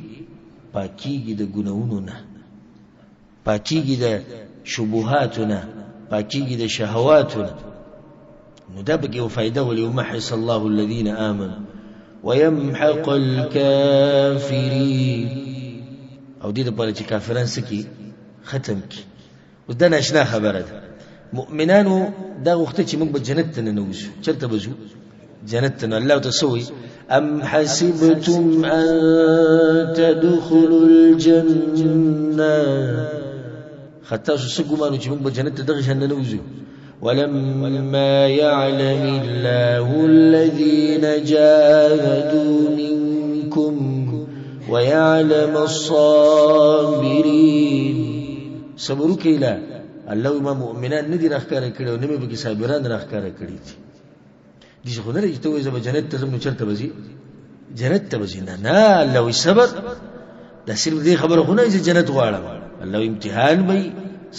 پاکېږي د ګناهونو نه، پاکېږي د شبهاتو نه، پاکېږي د شهواتو نه. نو دا پکې یو فایده وليمحص الله الذين آمنوا ويمحق الكافرين، او دې دپاره چې کافران څه کړي؟ ختم کړي. اوس دا ناشنا خبره ده. مؤمنانو دا غوښته چې موږ به جنت ته ننوځو. چېرته به ځو؟ جنت ته. نو الله ورته څه وایي؟ ام حسبتم ان تدخلوا الجنة، ښه تاسو څه ګمان و چې موږ به جنت ته دغه شان ننوځو؟ ولما يعلم الله الذين جاهدوا منكم ويعلم الصابرين. صبر وکړئ لا الله ما مؤمنان نه دي راښکاره کړي او نه مې پکې صابران راښکاره کړي دي. داسې خو نه دی چې ته وایې زه به جنت ته ځم نو چېرته به ځي؟ جنت ته به ځي. نه نه، الله وایي صبر، دا صرف دې خبره خو نه چې جنت غواړم. الله وایي امتحان به وي،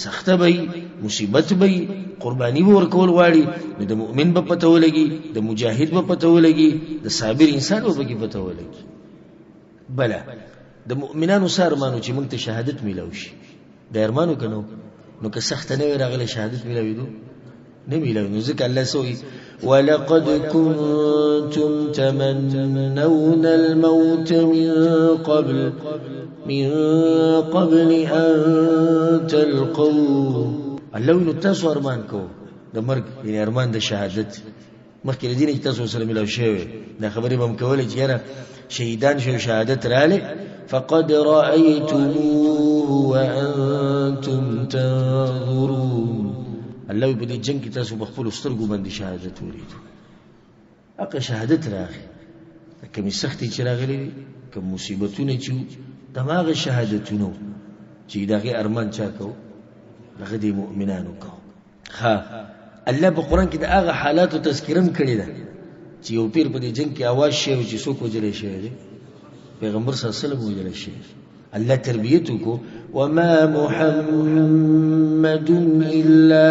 سخته به وي، مصیبت به وي، قرباني به ورکول غواړي. نو د مؤمن به پته ولګي، د مجاهد به پته ولګي، د صابر انسان به پکې پته ولګي. بله د مؤمنانو څه ارمان و چې موږ ته شهادت میلاو شي؟ دا ارمان وکړه نو، نو که سخته نه وي راغلی شهادت میلاوېدو نه میلاوي. نو ځکه الله څه وایي؟ ولقد كنتم تمنون الموت من قبل أن تلقوه. الله وایي نو تاسو ارمان کوو د مرګ، یعنې ارمان د شهادت مخکې له دې نه چې تاسو سره میلاو شوی وی. دا خبرې به هم کولې چې یاره شهیدان شو شهادت راغلی، فقد رأيتموه وأنتم تنظرون. الله وایي په دې جنګ کې تاسو په خپلو سترګو باندې شهادت ولیدو. هغه شهادت راغی، کومې سختې چې راغلې وې، کوم مصیبتونه چې وو، هماغه شهادتونه وو چې د هغې ارمان چا کوو؟ هغه دې مؤمنانو کوو. ښه، الله په قرآن کې د هغه حالاتو تذکره هم کړې ده چې یو پیر په دې جنګ کې اواز شوی و چې څوک وژلی شوی دی؟ پیغمبر صلی الله علیه وسلم وژلی شوی دی. الله تربیت وکړو، وما محمد الا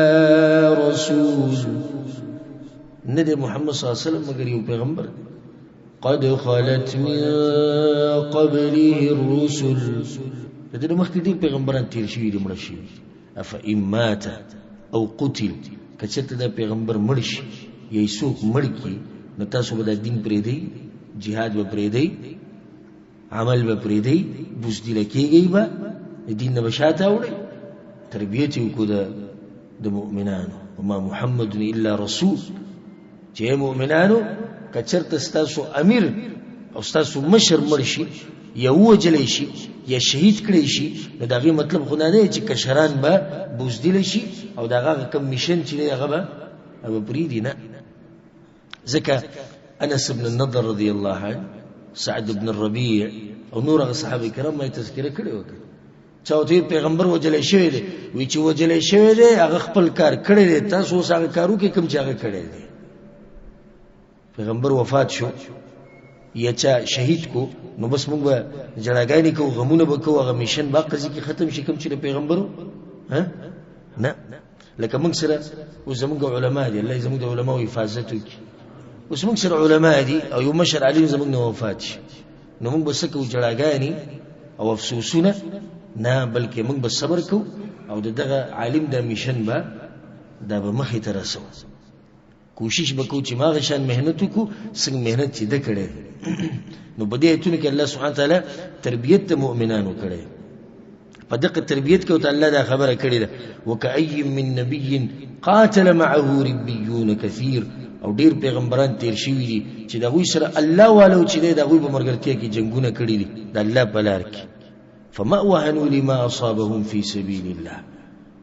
رسول، نه دی محمد صلی الله علیه وسلم مګر یو پیغمبر دی. قد خلت من قبله الرسل، د دې نه مخکې ډېر پیغمبران تېر شوي دي، مړه شوي دي. افإن مات او قتل، که چېرته دا پیغمبر مړ شي یا یې څوک مړ کړي، نو تاسو به دا دین پرېږدئ، جهاد به پرېږدئ، عمل به پرېږدئ، بزدله کېږئ به، د دین نه به شاته اوړئ. تربیت یې وکړو د مؤمنانو. وما محمد الا رسول، چې ای مؤمنانو که چېرته ستاسو امیر او ستاسو مشر مړ شي یا ووژلی شي یا شهید کړی شي، نو د هغې مطلب خو دا دی چې کشران به بزدله شي او د هغه کوم میشن چې دی هغه به پرېږدي نه. ځکه انس بن النضر رضی الله عنه، سعد بن الربیع او نور هغه صحابه کرام ما یې تذکره کړې وه. چا ورته ویل پیغمبر وژلی شوی دی، وایي چې وژلی شوی دی هغه خپل کار کړی دی، تاسو اوس هغه کار وکړئ کوم چې هغه کړی دی. پیغمبر وفات شو یا چا شهید کو، نو بس موږ به ژړاګانې کوو، غمونه به کوو، هغه میشن به قضیه کې ختم شي کوم چې د پیغمبر نه. لکه موږ سره اوس زموږ علما دي، الله یې زموږ د علماو حفاظت وکړي. اوس موږ سره علما دي او یو مشر عالم زموږ نه وفات شي، نو موږ به څه کوو؟ ژړاګانې او افسوسونه نه، بلکې موږ به صبر کوو او د دغه عالم دا میشن به دا به مخې ته رسوو. کوشش به کوو چې ما شان محنت وکړو څنګه محنت چې ده کړی. نو په دې آیتونو کې الله سبحانه وتعالی تربیت د مؤمنانو کړی. په دغه تربیت کې ورته الله دا خبره کړې ده، وکأی من نبی قاتل معه ربیون کثیر. او ډیر پیغمبران تیر شوي دي چې د هغوی سره الله والو چې دی د هغوی په ملګرتیا کې جنګونه کړي دي د الله په لار کې. فما وهنوا لما اصابهم فی سبیل الله،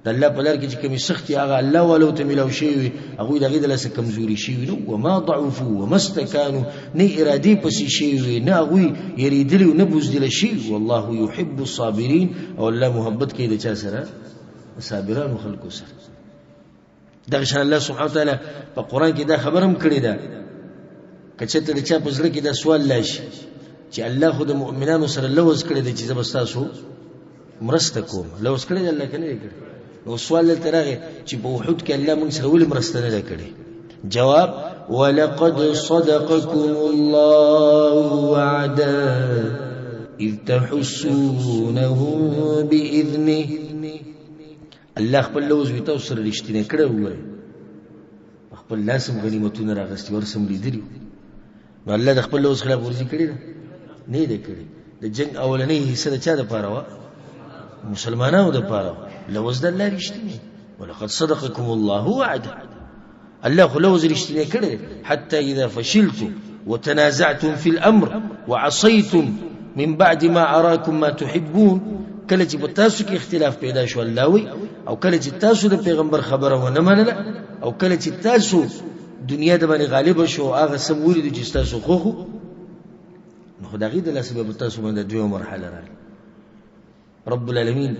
د الله په لار کې چې کومې سختې هغه الله والو ته میلاو شوي وي، هغوی د هغې د لاسه کمزوري شوي نه، وما ضعفو وما استکانو، نه ارادې پسې شوي وي، نه هغوی یریدلي نه بزدله شوي. والله یحب الصابرین، او الله محبت کوي د چا سره؟ د صابرانو خلکو سره. دغه شان الله سبحانه وتعالی په قرآن کې دا خبره هم کړې ده، که چېرته د چا په زړه کې دا سوال لا شي چې الله خو د مؤمنانو سره لوظ کړی دی چې زه به ستاسو مرسته کوم، لوظ کړی دی الله که نه دی کړی؟ نو سوال دلته راغی چې په احد کې الله موږ سره ولې مرسته نه ده کړې؟ جواب: ولقد صدقكم الله وعدا اذ تحسونهم بإذنه. الله خپل لوظ وي تاسو سره رښتینی کړی، وګورئ په خپل لاس هم غنیمتونه راغستي، ورسه هم لیدلي. نو الله د خپل لوظ خلاف ورزي کړې ده؟ نه ده کړې. د جنګ اولنۍ حصه د چا دپاره وه؟ مسلمانانو دپاره وه. لوظ د الله رښتینی، ولقد صدقكم الله وعده. الله خو لوظ رښتینی کړی، حتی اذا فشلتم وتنازعتم في الامر وعصيتم من بعد ما اراكم ما تحبون. کله چې په تاسو کې اختلاف پیدا شو الله وی، او کله چې تاسو د پیغمبر خبره ونه منله، او کله چې تاسو دنیا د باندې غالب شو، هغه سم ولیدو چې تاسو خوښ، نو خو د هغې د لاسه بیا په تاسو باندې دویمه مرحله راغله. رب العالمین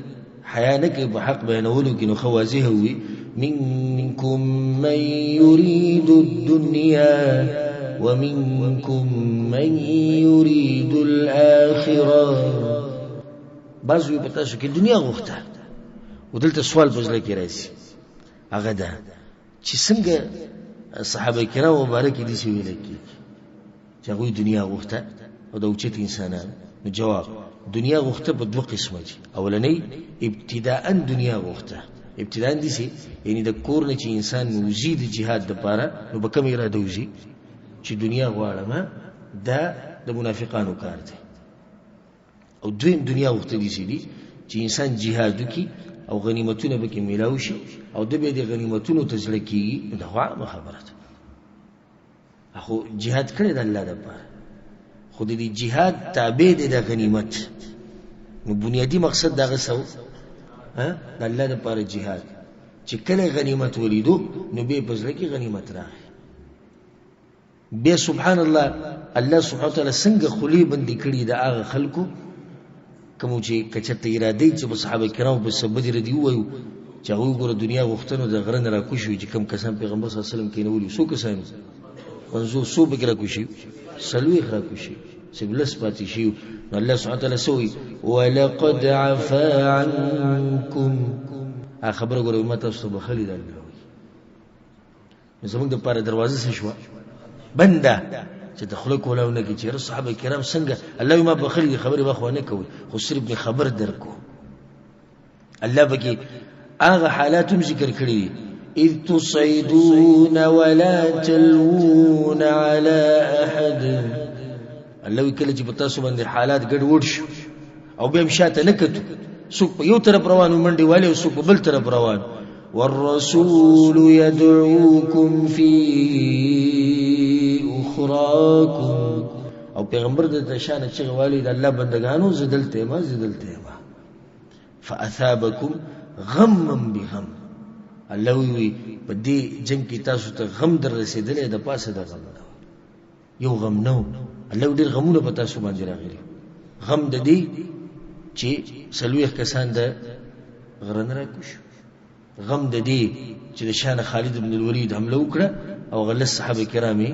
حیا نه کوي په حق بیانولو کې، نو ښه واضح وي، منکم من یرید الدنیا ومنکم من یرید الآخرة. بعضو یې په تاسو کې دنیا غوښته. او دلته سوال په زړه کې راځي، هغه ده چې څنګه صحابه کرامو مبارکې داسې ویل کېږي چې هغوی دنیا غوښته او د اوچت انسانان. نو جواب: دنیا غوښته په دوه قسمه دي. اولنۍ ابتداء دنیا غوښته، ابتداء داسې یعنی د کور نه چې انسان وځي د جهاد دپاره، نو په کومه اراده وځي؟ چې دنیا غواړم. دا د منافقانو کار دی. او دویم دنیا غوښته داسې دي چې انسان جهاد وکړي او غنیمتونه پکې میلاو شي او د بیا د غنیمتونو ته زړه کېږي، نو دا خو عامه خبره ده. خو جهاد کړی د الله دپاره، خو د دې جهاد تابع دی د غنیمت. نو بنیادي مقصد دغه څه و، د الله دپاره جهاد، چې کله غنیمت ولیدو نو بیا په زړه کې غنیمت راغی. بیا سبحان الله، الله سبحانه وتعالی څنګه خولې بندې کړي د هغه خلکو کومو چې که چېرته اراده یې چې په صحابه کرامو په څه بدې ردې ووایو، چې هغوی وګوره دنیا غوښتنو د غره نه راکوز شوي، چې کوم کسان پیغمبر صلی الله علیه وسلم کېنولي، څو کسان وو؟ 50، څو پکې راکوز شوي؟ 40 راکوز شوي، صرف 10 پاتې شوي. نو الله سبحانه وتعالی څه وایي؟ ولقد عفا عنکم. هغه خبره ګوره ما تاسو ته بښلې ده الله وایي. نو زموږ دپاره دروازه څه شوه؟ بنده، چې د خوله کولاو نه کړي چې یاره صحابه کرام څنګه الله ما بښلي دي، خبرې به خو نه کوي، خو صرف مې خبر درکو. الله پکې هغه حالات هم ذکر کړي دي، اذ تصعدون ولا تلوون على احد. الله وی کله چې په تاسو باندې حالات ګډوډ شو او بیا هم شاته نه کتو، څوک په یو طرف روان و منډې والي او څوک په بل طرف روان. والرسول يدعوكم في اخراكم، او پیغمبر د شانه چغې والي د الله بندګانو زه دلته یم، زه دلته یم. فاثابکم غما بغم، الله وی په دې جنګ کې تاسو ته غم در رسېدلی د پاسه د غم نه یو غم نه و، الله ډېر غمونه په تاسو باندې راغلي. غم د دې چې 40 کسان د غره نه راکوز شو، غم د دې چې د شان خالد بن الولید حمله وکړه او هغه لس صحابه کرام یې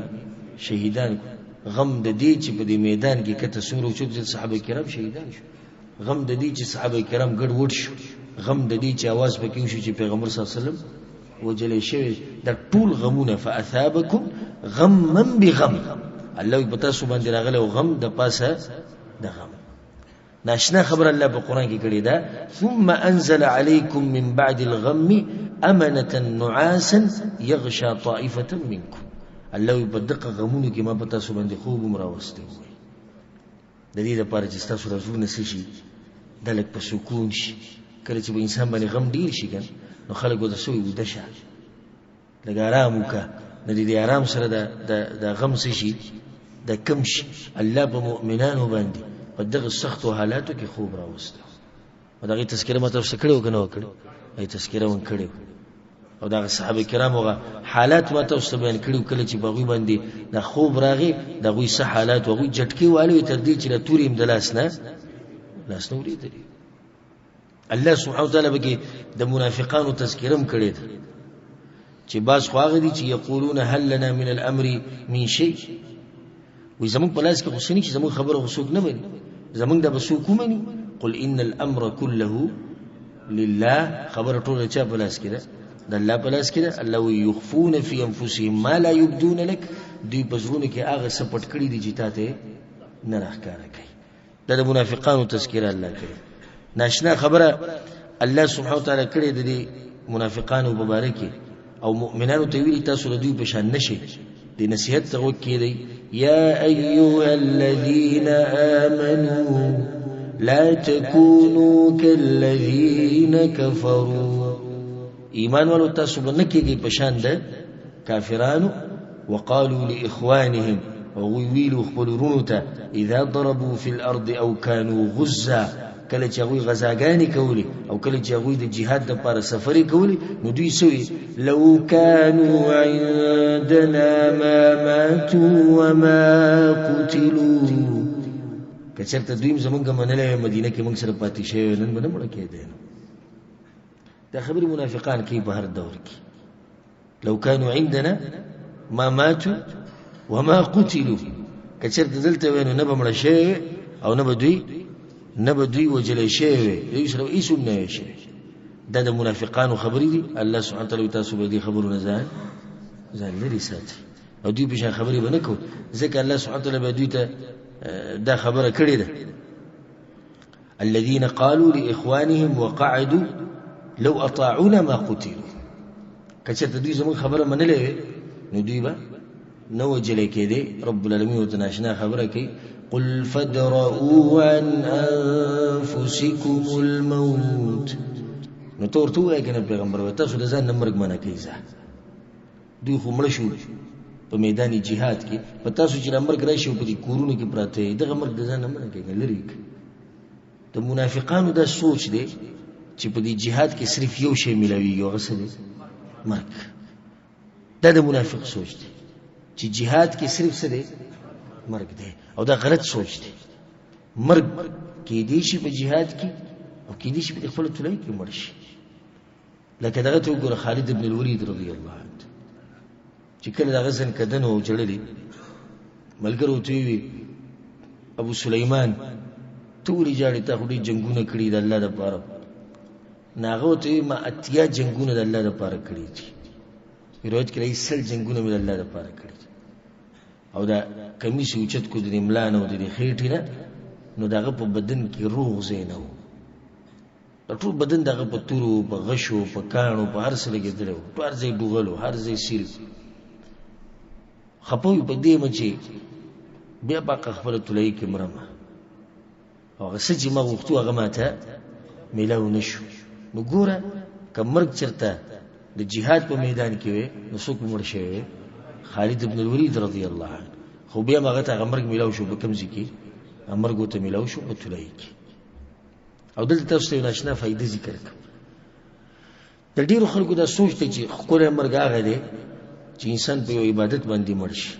شهیدان کړو، غم د دې چې په دې میدان کې کته څومره اوچت شول صحابه کرام شهیدان شو، غم د دې چې صحابه کرام ګډ وډ شو، غم د دې چې اواز پکې وشو چې پیغمبر صلی الله علیه وسلم وژلی شوی. دا ټول غمونه فاثابکم غما بغم، الله په تاسو باندې راغلی او غم د پاسه د غم. ناشنا خبر الله په قرآن کې کړې ده، ثم انزل علیکم من بعد الغم امنة نعاسا یغشى طائفة منکم. الله په دغه غمونو کې ما په تاسو باندې خوب هم راوستی ووایي، د دې لپاره چې ستاسو رازونه څه شي، دا لږ په سکون شي. کله چې په انسان باندې غم ډېر شي که نو خلک ورته څه وایي، ویده شه، لږ ارام وکړه، نو د دې ارام سره د غم څه شي، د کم شي. الله په مؤمنانو باندې په دغه سختو حالاتو کې خوب راوستی. او د هغې تذکره ما تاسو ته کړې وه که نه وه کړې؟ هغې تذکره مې کړې وه. او د هغه صحابه کرامو هغه حالات ما تاسو ته بیان کړي وو، کله چې په هغوی باندې دا خوب راغی د هغوی څه حالات وو، هغوی جټکې والي وې تر دې چې دا تورې هم د لاس نه ورېدلې. الله سبحانه وتعالی پکې د منافقانو تذکره هم کړې ده چې بعض خو هغه دي چې یقولون هل لنا من الامر من شیء، وایي زموږ په لاس کې خو څه نه چې زموږ خبره خو څوک نه مني، زموږ دا به څوک ومني؟ قل ان الامر كله لله، خبره ټوله چا په لاس کې ده؟ د الله په لاس کې ده. الله وایي یخفون فی انفسهم ما لا یبدون لک، دوی په زړونو کې هغه څه پټ کړي دي چې تا ته نه راښکاره کوي. دا د منافقانو تذکره الله کړې. ناشنا خبره الله سبحانه وتعالی کړې د دې منافقانو په باره کې، او مؤمنانو ته ویلي تاسو د دوی په شان نه شئ. د نصیحت ته غوږ کېږدئ. یا ایها الذین آمنوا لا تکونوا کالذین کفروا، ایمان والو تاسو به نه کېږئ په شان د کافرانو. وقالوا لإخوانهم، هغوی ویلو خپلو وروڼو ته، اذا ضربوا في الارض او كانوا غزا، کله چې هغوی غزاګانې کولې او کله چې هغوی د جهاد دپاره سفرې کولې نو دوی څه وي؟ لو كانوا عندنا ما ماتوا وما قتلوا. که چېرته دوی هم زمونږ منلی وای مدینه کې موږ سره پاتې شوی وای، نن به نه مړه کېدی. نو دا خبرې منافقان کوي په هر دور کې. لو كانوا عندنا ما ماتوا وما قتلوا، که چېرته دلته وای نو نه به مړه شوی وی او نه به دوی وژلی شوی وی، دوی سره به هېڅ هم نه وی شوی. دا د منافقانو خبرې دي. الله سبحانه وتعالی تاسو به دې خبرو نه ځان لرې ساتي او دوی په شان خبرې به نه کوو، ځکه الله سبحانه وتعالی به دوی ته دا خبره کړې ده. الذين قالوا لإخوانهم وقعدوا لو أطاعونا ما قتلوا، که چېرته دوی زموږ خبره منلې وی نو دوی به نه وژلی کېدی. رب العالمین ورته ناشنا خبره کوي، قل فادرؤوا عن انفسکم الموت. نو ته ورته ووایه که نه پیغمبر، وایه تاسو د ځان نه مرګ منع کوئ. ځه دوی خو مړه شو په میدان جهاد کې، په تاسو چې دا مرګ راشي او په دې کورونو کې پراته یئ، دغه مرګ د ځان نه منع کوئ، لرې یې کړئ. د منافقانو دا سوچ دی چې په دې جهاد کې صرف یو شی میلاویږي، هغه څه دی؟ مرګ. دا د منافق سوچ دی چې جهاد کې صرف څه دی؟ مرګ دی. او دا غلط سوچ دی. مرګ کېدی شي په جهاد کې او کېدی شي په خپله تلای کې مړ شي. لکه دغه ته وګوره خالد بن الولید رضی الله عنه چې کله د هغه ځنکدن او جړلې ملګرو ته وی ابو سلیمان ته ولې ژاړې، تا خو ډېر جنګونه کړي د الله دپاره. نو هغه ورته وی ما 80 جنګونه د الله دپاره کړي دي. روایت کې راځي 100 جنګونه مې د الله دپاره کړي دي. او دا کمیس یې اوچت کړو د دې ملا نه او د دې خېټې نه، نو د هغه په بدن کې روغ ځای نه و. دا ټول بدن د هغه په تورو، په غشو، په کاڼو، په هر څه لګېدلی و، ټول هر ځای ډوغل و، هر ځای سیل. خپه وي په دې یم چې بیا په هغه خپله طلایي کې مرم، او هغه څه چې ما غوښتو هغه ماته میلاو نه شو. نو ګوره که مرګ چېرته د جهاد په میدان کې وي نو څوک به مړ شوی وي؟ خالد بن الولید رضی الله عنه. خو بیا هم هغه ته هغه مرګ میلاو شو. په کوم ځای کې هغه مرګ ورته میلاو شو؟ په طلایي کې. او دلته تاسو ته یو ناشنا فایده ذکر کړم. د ډېرو خلکو دا سوچ دی چې ښکلی مرګ هغه دی چې انسان په یو عبادت باندې مړ شي،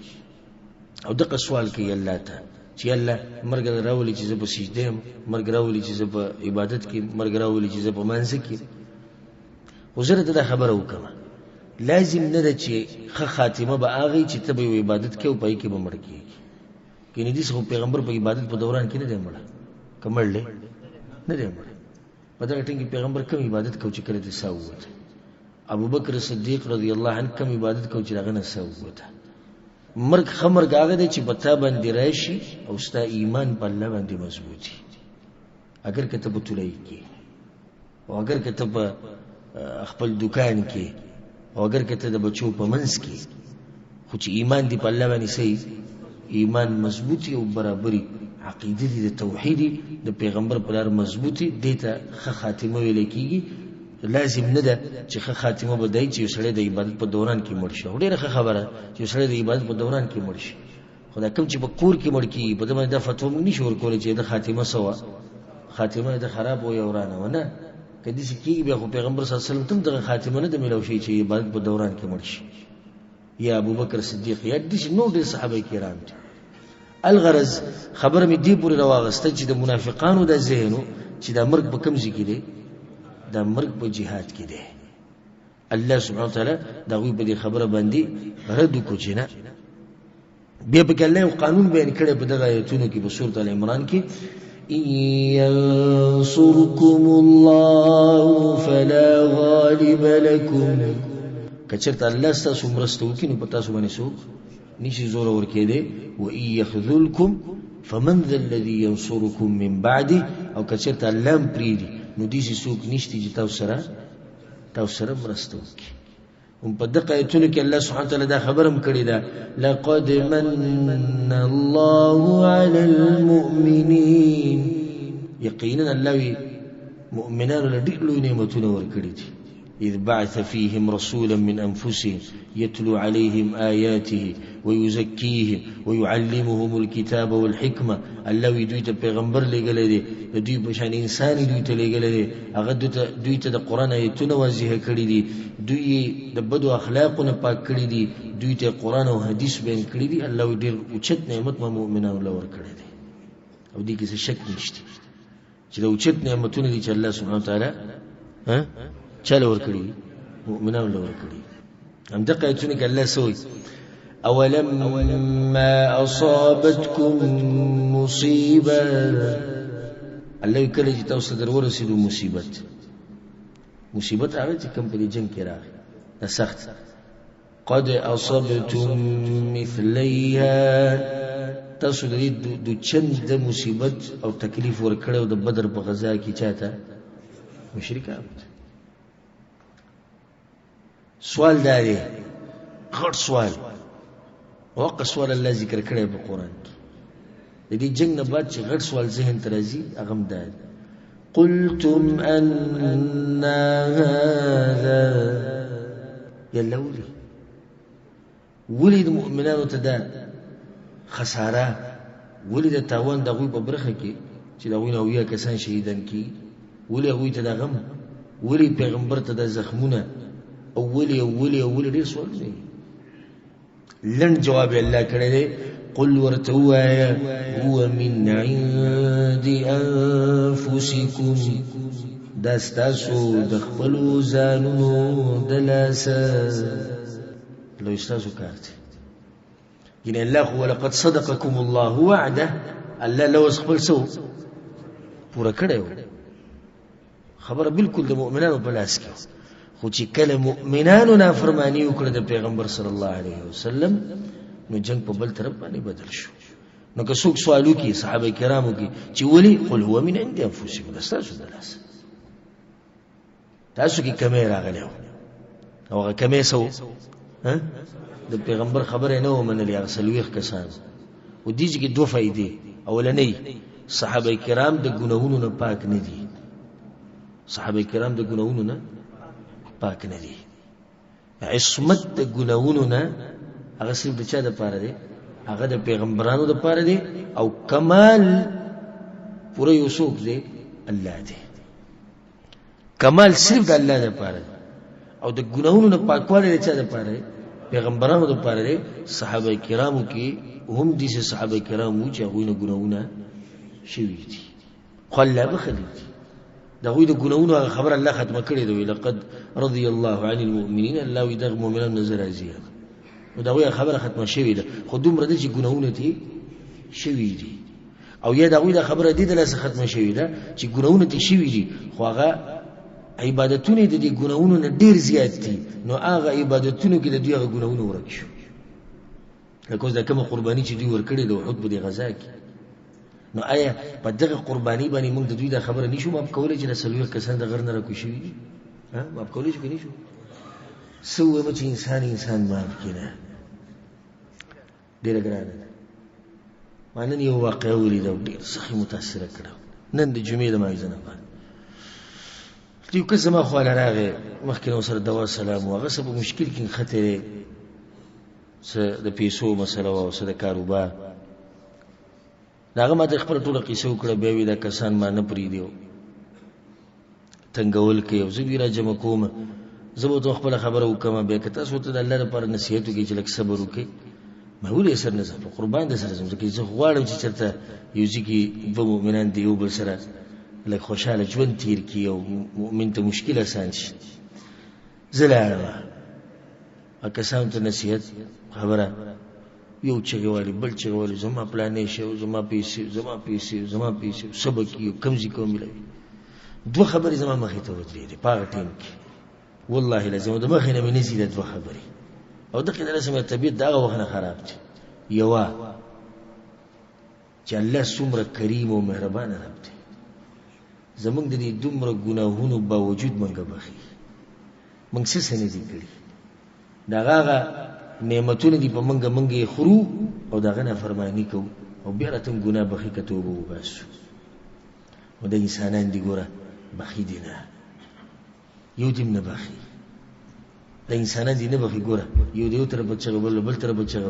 او دغه سوال کوي الله ته چې الله مرګ راولي چې زه په سجده یم، مرګ راولي چې زه په عبادت کې، مرګ راولي چې زه په مانځه کې. خو زه درته دا خبره وکړم، لازم نه ده چې ښه خاتمه به هغه وي چې ته به یو عبادت کوې او په هغې کې به مړ کېږي. کنې داسې خو پیغمبر په عبادت په دوران کې نه دی مړ، که مړ دی؟ نه دی مړ. په دغه ټیم کې پیغمبر کوم عبادت کو چې کله ترې ساه ووته؟ ابوبکر صدیق رضی الله عنه کوم عبادت کو چې د هغه نه ساه ووته؟ مرګ ښه مرګ هغه دی چې په تا باندې راشي او ستا ایمان په الله باندې مضبوط وي، اګر که ته په طلایي کې، او اګر که ته په خپل دکان کې، او اګر که ته د بچو په منځ کې، خو چې ایمان دې په الله باندې صحیح ایمان مضبوطي او برابري عقیده دې د توحید د پیغمبر په لار مضبوطي، دې ته ښه خاتمه ویل کېږي. لازم نه ده چې ښه خاتمه به دی چې یو سړی د عبادت په دوران کې مړ شي. خو ډېره ښه خبره چې یو سړی د عبادت په دوران کې مړ شي، خو دا کوم چې په کور کې مړ کېږي په ده باندې دا فتوا موږ نشو ورکولی چې د خاتمه څه وه، خاتمه د خراب و یا ورانه وه. نه، که داسې کېږي بیا خو پیغمبر صلی الله علیه وسلم ته هم دغه خاتمه نه ده میلاو شوې چې عبادت په دوران کې مړ شي، یا ابوبکر صدیق یا داسې نور ډېر صحابه کرام دي. الغرض خبره مې دې پورې راواغسته چې د منافقانو دا ذهن و چې دا مرګ په کوم ځای کې دی؟ دا مرګ په جهاد کې دی. الله سبحانه وتعالی د هغوی په دې خبره باندې رد وکړو چې نه. بیا پکې الله یو قانون بیان کړی په دغه آیتونو کې، په سورة آل عمران کې: إن ينصركم الله فلا غالب لكم. که چېرته الله ستاسو مرسته وکړي نو په تاسو باندې څوک نشي زورور کېدی. وإن يخذلكم فمن ذا الذي ينصركم من بعده. او که چېرته الله هم پرېږدي نو داسې څوک نشته چې تاسو سره مرسته وکړي. هم په دغه آیتونو کې الله سبحانه وتعالی دا خبره هم کړې ده: لقد من الله علی المؤمنین. یقینا الله وی مؤمنانو له ډېر لوی نعمتونه ورکړي دي. إذ بعث فيهم رسولا من أنفسهم يتلو عليهم آياته ويزكيهم ويعلمهم الكتاب والحكمة. الله وی دوی ته پیغمبر لېږلی دی، د دوی په شان انسان یې دوی ته لېږلی دی، هغه دوی ته د قرآن آیتونه واضح کړي دي، دوی یې د بدو اخلاقو نه پاک کړي دي، دوی ته قرآن او حدیث بیان کړي دي. الله وی ډېر اوچت نعمت ما مؤمنانو له ورکړی دی، او دې کې څه شک نشته چې دا اوچت نعمتونه دي چې الله سبحانه وتعالی چا له ورکړي؟ مؤمنانو له ورکړي. همدغه آیتونه کې الله څه وایي؟ أولما أصابتكم مصیبة. الله وایي کله چې تاسو ته در ورسېدو مصیبت، مصیبت هغه چې کوم په دې جنګ کې راغی دا سخت، قد اصبتم مثلیها، تاسو د دې د چند د مصیبت او تکلیف ورکړی او د بدر په غذا کې چاته؟ مشرکانو ته. سوال دا دی، غټ سوال، وقه سوال الله ذکر کړی په قرآن کې. د دې جنګ نه بعد چې غټ سوال ذهن ته راځي هغه هم دا دی: قلتم أنا هذا. یلا ولي ولي د مؤمنانو ته دا خساره، ولي د تاوان د هغوی په برخه کې چې د هغوی نه 70 کسان شهیدان کېږي، ولي هغوی ته دا غم، ولي پیغمبر ته دا زخمونه، او ولي او ولي او ولي، ډېر سوالونه دي. لنډ جواب یې الله کړی دی: قل ورته ووایه هو من عند انفسکم، دا ستاسو د خپلو ځانونو د لاسه، لوی ستاسو کار دی. یعنې الله خو ولقد صدقکم الله وعده، الله لوز خپل څه پوره کړی و، خبره بالکل د مؤمنانو په لاس کې. خو چې کله مؤمنانو نافرماني وکړه د پیغمبر صلی الله علیه وسلم، نو جنگ په بل طرف باندې بدل شو. نو که څوک سوال وکړي صحابه کرامو کې چې ولي، قل هو من عند انفسکم، دا ستاسو د لاسه. تاسو کې کمی راغلی و او هغه کمی څه و؟ د پیغمبر خبره نه ومنلې هغه 40 کسان. او دې کې دوه فایدې. اولنۍ، صحابه کرام د ګناهونو نه پاک نه دي. صحابه کرام د ګناهونو نه پاک نه دي. عصمت د ګناهونو نه هغه صرف د چا دپاره دی؟ هغه د پیغمبرانو دپاره دی. او کمال پوره یو څوک دی؟ الله دی. کمال صرف د الله دپاره دی. او د ګناهونو نه پاکوالی د چا دپاره دی؟ پیغمبرانو دپاره دی. صحابه کرامو کې هم داسې صحابه کرام وو چې هغوی نه ګناهونه شوي دي، خو الله بخښلي دي. د هغوی د ګناهونو هغه خبره الله ختمه کړې ده، وایي لقد رضي الله عن المؤمنین، الله وایي دغه مؤمنانو نه زه راضي یم. نو د هغوی هغه خبره ختمه شوې ده، خو دومره ده چې ګناهونه ترې شوي دي. او یا د هغوی دا خبره دې د لاسه ختمه شوې ده چې ګناهونه ترې شوي دي، خو هغه عبادتونه د دې ګناهونو نه ډېر زیات دي، نو هغه عبادتونو کې د دوی هغه ګناهونه ورک شو. لکه اوس دا کومه قرباني چې دوی ورکړې ده احد په دې غزا کې، نو آیا په دغه قرباني باندې موږ د دوی دا خبره نشو معاف کولی چې دا 40 کسان د غر نه راکوز شوي دي؟ معاف کولی شو که نشو؟ څه ووایم چې انسان انسان معاف کړي نه، ډېره ګرانه ده. ما نن یو واقعه ولیده او ډېر سخت یې متاثره کړم. نن د جمعې د لمانځه نه بعد یو کس زما خواله راغی، مخکې نه ورسره دوا سلام و، هغه څه په مشکل کې نښتی دی، څه د پیسو مسله وه او څه د کاروبار. د هغه ما ته خپله ټوله قصه وکړه. بیا وي دا کسان ما نه پرېږدي او تنګول کوي او زه دوی را جمع کوم، زه به ورته خپله خبره وکړم. بیا که تاسو ورته د الله لپاره نصیحت وکړئ چې لږ صبر وکړئ، ما ولې سر نه ځم، په قربان د سره ځم، ځکه زه غواړم چې چېرته یو ځای کې دوه مؤمنان د یو بل سره لږ خوشحاله ژوند تېر کړي او مؤمن ته مشکل اسان شي. زه لاړم کسانو ته نصیحت خبره، یو چغې والي بل چغې والي، زما پلانې شی، زما پیسې، زما پیسې، زما پیسې، څه به کېږي، کوم ځای کوم ملوي. دوه خبرې زما مخې ته ودرېدې په هغه ټایم کې، والله لازم د مخې نه مې نه ځي دا دوه خبرې، او دقې د لاسه مې طبیعت د هغه وخت نه خراب دی. یوه چې الله څومره کریم او مهربان رب دی، زمونږ د دې دومره ګناهونو باوجود مونږ بخښي، مونږ څه څه نه دي کړي، د هغه هغه نعمتونه دي په مونږ، مونږ یې خورو او د هغه نافرماني کوو او بیا راته هم ګناه بخښي که توبه وباسو. نو دا انسانان دي ګوره بخښي دي نه، یو دې هم نه بخښي، دا انسانان دي نه بخښي. ګوره یو د یو طرف ته چغه، بل بل طرف ته چغه،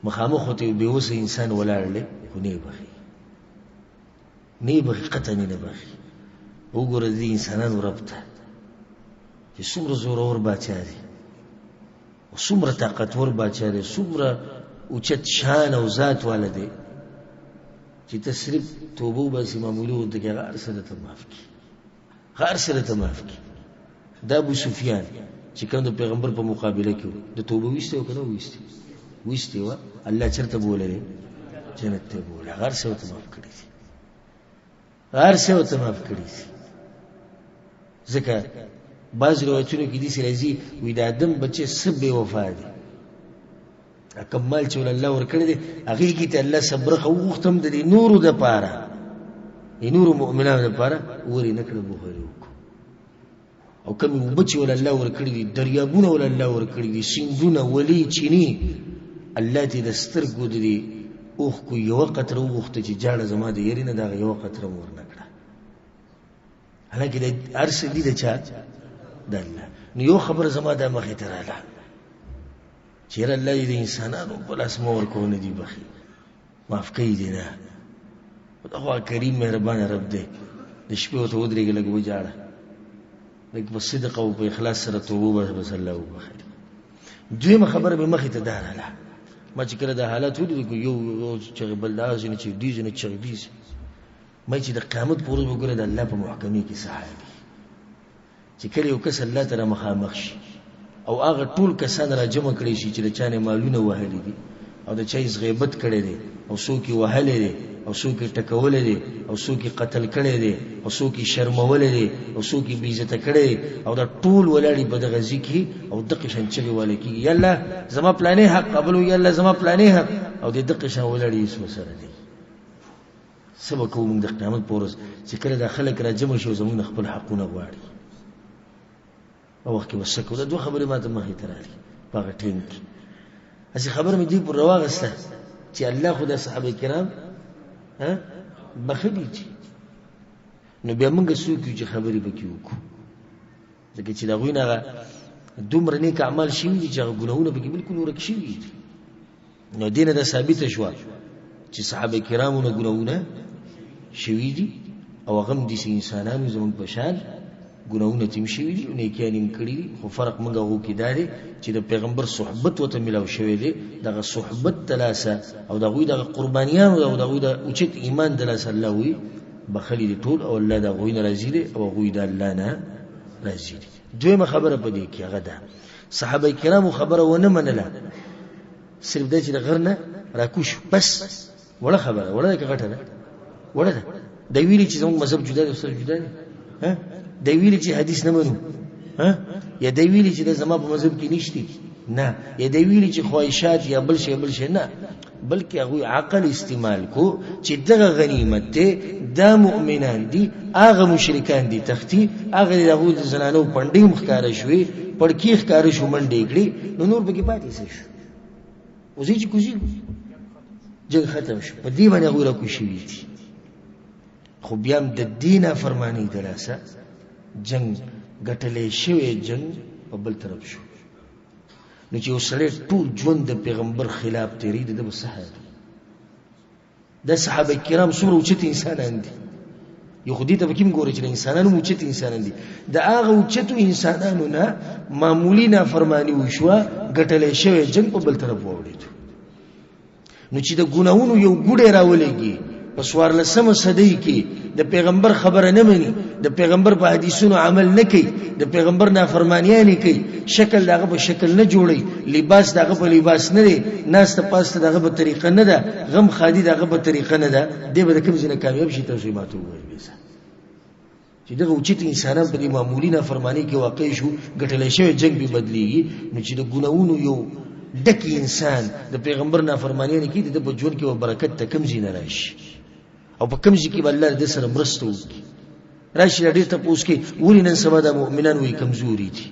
مخامخ ورته یو بېوسه انسان ولاړ دی، خو نه یې بخښي، نه یې بخښي، قطعا یې نه بخښي. وګوره د دې انسانانو رب ته چې څومره زورور باچا دی، څومره طاقتور باچا دی، څومره اوچت شان او ذات والا دی، چې ته صرف توبه وباسې معمولي غوندې کې هغه هر څه درته معاف کړي، هغه هر څه درته معاف کړي. دا ابو سفیان چې کوم د پیغمبر په مقابله کې و، د توبه ویستی او که نه ویستی؟ ویستی وه. الله چېرته بوللی؟ جنت ته بوللی. هغه هر څه ورته معاف کړي دي، هر څه ورته معاف کړي دي. ځکه بعض روایتونو کې داسې راځي، وایي د آدم بچی څه بې وفا دی، کوم مال چې ول الله ورکړی دی هغې کې ته الله څه برخه وغوښته هم د دې نورو دپاره، د نورو مؤمنانو دپاره ورې نه کړه، بخاري وکړو. او کومې اوبه چې ول الله ورکړي دي، دریابونه ول الله ورکړي دي، سیندونه، ولې چینې، الله ترې د سترګو د دې اوښکو یوه قطره وغوښته چې جاړه زما د یرې نه، دغه یوه قطره هم ورنه کړه. حالانکه د هر څه دي د چا؟ د الله. نو یو خبره زما دا مخې ته راغله چې یاره الله دې د انسانانو په لاس مه ورکوه، نه دي بخښي، معاف کوي دې نه. دا خو کریم مهربان رب دی. د شپې ورته ودرېږه، لږ وژاړه، لږ په صدق او په اخلاص سره توبه وباسه، بس الله وبخښي. دویمه خبره مې مخې ته دا راغله، ما چې کله دا حالات ولیدل، یو یو چغې بل داسې نه چې دي نه چغې دي، ما چې د قیامت په ورځ وګوره د الله په محکمې کې څه حال وي، چې کله یو کس الله ته مخامخ شي او هغه ټول کسان را جمع کړی شي چې د چا نه مالونه وهلي دي او د چا یې غیبت کړی دی او څوک یې وهلی دی او څوک یې ټکولی دی او څوک یې قتل کړی دی او څوک یې شرمولی دی او څوک یې بېعزته کړی دی، او دا ټول ولاړ په دغه ځای کې او دقه شان چغې واله کېږي، یا الله زما پلانې حق قبلو، یا الله زما پلانې حق، او د دقه شان ولاړ یې هېڅ ورسره دی. څه به کوو موږ د قیامت په ورځ چې کله دا خلک را جمع شي او زموږ نه خپل حقونه غواړي؟ په وخت کې به څه کوو؟ دا دوه خبرې ما ته مخې ته راغلې په هغه ټایم کې. هسې خبره مې دوی پر راواخیسته چې الله خو دا صحابه کرام بخښلي دي، نو بیا موږ څوک یو چې خبرې پکې وکړو؟ ځکه چې د هغوی نه هغه دومره نیک اعمال شوي دي چې هغه ګناهونه پکې بالکل ورک شوي دي. نو دې نه دا ثابته شوه چې صحابه کرامو نه ګناهونه شوي دي، او هغه هم داسې انسانانو زموږ په شان ګناهونه ترې هم شوي دي او نیکیان یې هم کړي دي. خو فرق موږ هغو کې دا دی چې د پیغمبر صحبت ورته میلاو شوی دی، دغه صحبت د لاسه او د هغوی دغه قربانیانو او د هغوی د اوچت ایمان د لاسه الله وایي بخښلي دي ټول، او الله د هغوی نه راضي دی او هغوی د الله نه راضي دي. دویمه خبره په دې کې هغه ده، صحابه کرامو خبره ونه منله، صرف دا چې د غر نه راکوش بس، وړه خبره، وړه ده که غټه ده؟ وړه ده. دا ویلي چې زموږ مذهب جدا دی او سره جدا دی، دا ویلي چې حدیث نه منو، یا دا ویلي چې دا زما په مذهب کې نشتی، نه، یا دا ویلي چې خواهشات یا بل شی بل شی، نه، بلکې هغوی عقل استعمال کو چې دغه غنیمت دی، دا مؤمنان دي، هغه مشرکان دي تختی، هغه د هغوی د زنانو پنډې هم ښکاره شوې، پړکې ښکاره شو، منډې یې کړې، نو نور پکې پاتې څه شو؟ وځي چې کوزي، جنګ ختم شو. په دې باندې هغوی راکوز شوي دي. خو بیا هم د دې نافرمانۍ د لاسه جنګ ګټلی شوی جنګ په بل طرف شو. نو چې یو سړی ټول ژوند د پیغمبر خلاف تېروي، د ده به څه حال وي؟ دا صحابه کرام څومره اوچت انسانان دي. یو خو دې ته پکې هم ګورئ چې د انسانانو هم اوچت انسانان دي. د هغه اوچتو انسانانو نه معمولي نافرماني وشوه، ګټلی شوی جنګ په بل طرف واوړېدو. نو چې د ګناهونو یو ګوډی راولېږي په څوارلسمه صدۍ کې، د پیغمبر خبره نه مني، د پیغمبر په حدیثونو عمل نه کوي، د پیغمبر نافرمانیانې کوي، شکل د هغه په شکل نه جوړوي، لباس د هغه په لباس نه دی، ناسته پاسته د هغه په طریقه نه ده، غم ښادي د هغه په طریقه نه ده، دی به د کوم ځای نه کامیاب شي؟ تاسو یې ماته ووایئ بیا څه؟ چې دغه اوچت انسانان په دې معمولي نافرمانۍ کې واقع شو، ګټلی شوی جنګ به بدلېږي. نو چې د ګناهونو یو ډک انسان د پیغمبر نافرمانیانې کوي، د ده په ژوند کې به برکت ته کوم ځای نه راشي، او په کوم ځای کې به الله د ده سره مرسته وکړي. راشي دا ډېر تپوس کوي، ولې نن سبا دا مؤمنان وایي کمزوري دي،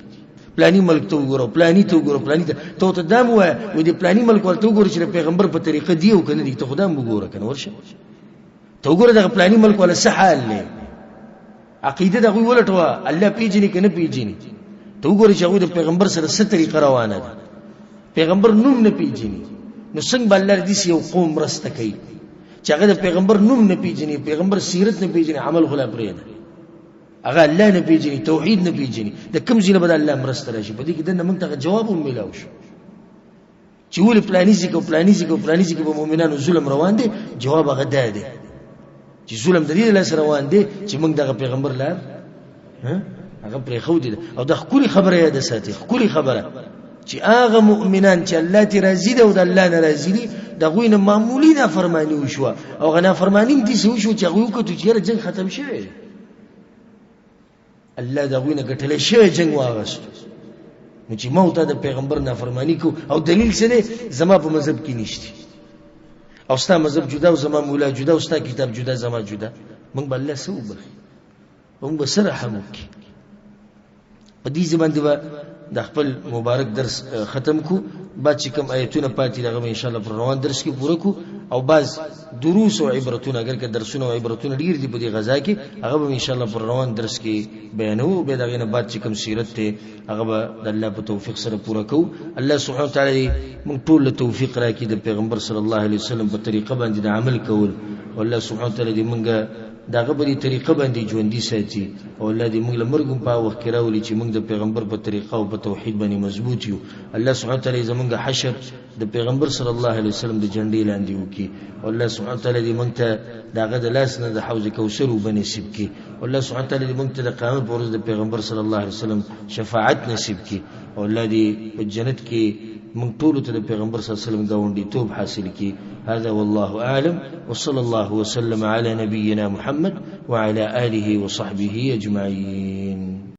پلاني ملک ته وګوره، پلاني ته وګوره، پلاني ته، ته ورته دا هم ووایه، وایي د پلاني ملک ورته وګوره چې د پیغمبر په طریقه دي او که نه دي، ته خو دا هم وګوره که نه، ورشه ته وګوره دغه پلاني ملک والا څه حال دی، عقیده د هغوی ولټوه، الله پېژني که نه پېژني، ته وګوره چې هغوی د پیغمبر سره څه طریقه روانه ده، پیغمبر نوم نه پېژني، نو څنګه به الله داسې یو قوم مرسته کوي چې هغه د پیغمبر نوم نه پېژني، پیغمبر سیرت نه پېژني، عمل خو لا پرېږده، هغه الله نه پېژني، توحید نه پېژني، د کوم ځای نه به د الله مرسته راشي؟ په دې کې دننه موږ ته هغه جواب هم میلاو شو چې ولې پلاني ځای کې او پلاني ځای کې او پلاني ځای کې په مؤمنانو ظلم روان دی. جواب هغه دا دی چې ظلم د دې له لاسه روان دی چې موږ دغه پیغمبر لار هغه پرېښودې ده. او دا ښکلې خبره یاده ساتي، ښکلې خبره چې هغه مؤمنان چې الله ترې راضي دی او د الله نه راضي دي، د هغوی نه معمولي نافرماني وشوه، او هغه نافرماني هم داسې وشوه چې هغوی وکتو چې یاره جنګ ختم شوی دی، الله د هغوی نه ګټلی شوی جنګ واغست. نو چې ما او تا د پیغمبر نافرماني کو، او دلیل څه دی؟ زما په مذهب کې نشته، او ستا مذهب جدا، او زما مولا جدا، او ستا کتاب جدا، زما جدا، موږ به الله څه وبخښي؟ موږ به څه رحم وکړي؟ په دې ځای باندې به د خپل مبارک درس ختم کو. بعد چې کوم آیتونه پاتې دي هغه به انشاءالله پر روان درس کې پوره کو، او بعض دروس او عبرتونه، اگر که درسونه او عبرتونه ډېر دي په دې غزا کې، هغه به انشاءالله پر روان درس کې بیانوو. بیا د هغې نه بعد چې کوم سیرت دی هغه به د الله په توفیق سره پوره کوو. الله سبحانه وتعالی دې موږ ټول له توفیق راکړي د پیغمبر صلی الله علیه وسلم په طریقه باندې د عمل کول، او الله سبحانه وتعالی دې موږ د هغه په دې طریقه باندې ژوندي ساتي، او الله دې موږ له مرګ هم په هغه وخت کې راولي چې موږ د پیغمبر په طریقه او په توحید باندې مضبوط یو. الله سبحانه وتعالی زموږ حشر د پیغمبر صلی الله علیه وسلم د جنډې لاندې وکړي، او الله سبحانه وتعالی دې موږ ته د هغه د لاس نه د حوض کوثر اوبه نصیب کړي، او الله سبحانه وتعالی دې موږ ته د قیامت په ورځ د پیغمبر صلی الله علیه وسلم شفاعت نصیب کړي، او الله دې په جنت کې موږ ټولو ته د پیغمبر صلی الله علیه وسلم ګاونډیتوب حاصل کړي. هذا والله أعلم، وصلى الله وسلم على نبينا محمد وعلى آله وصحبه أجمعين.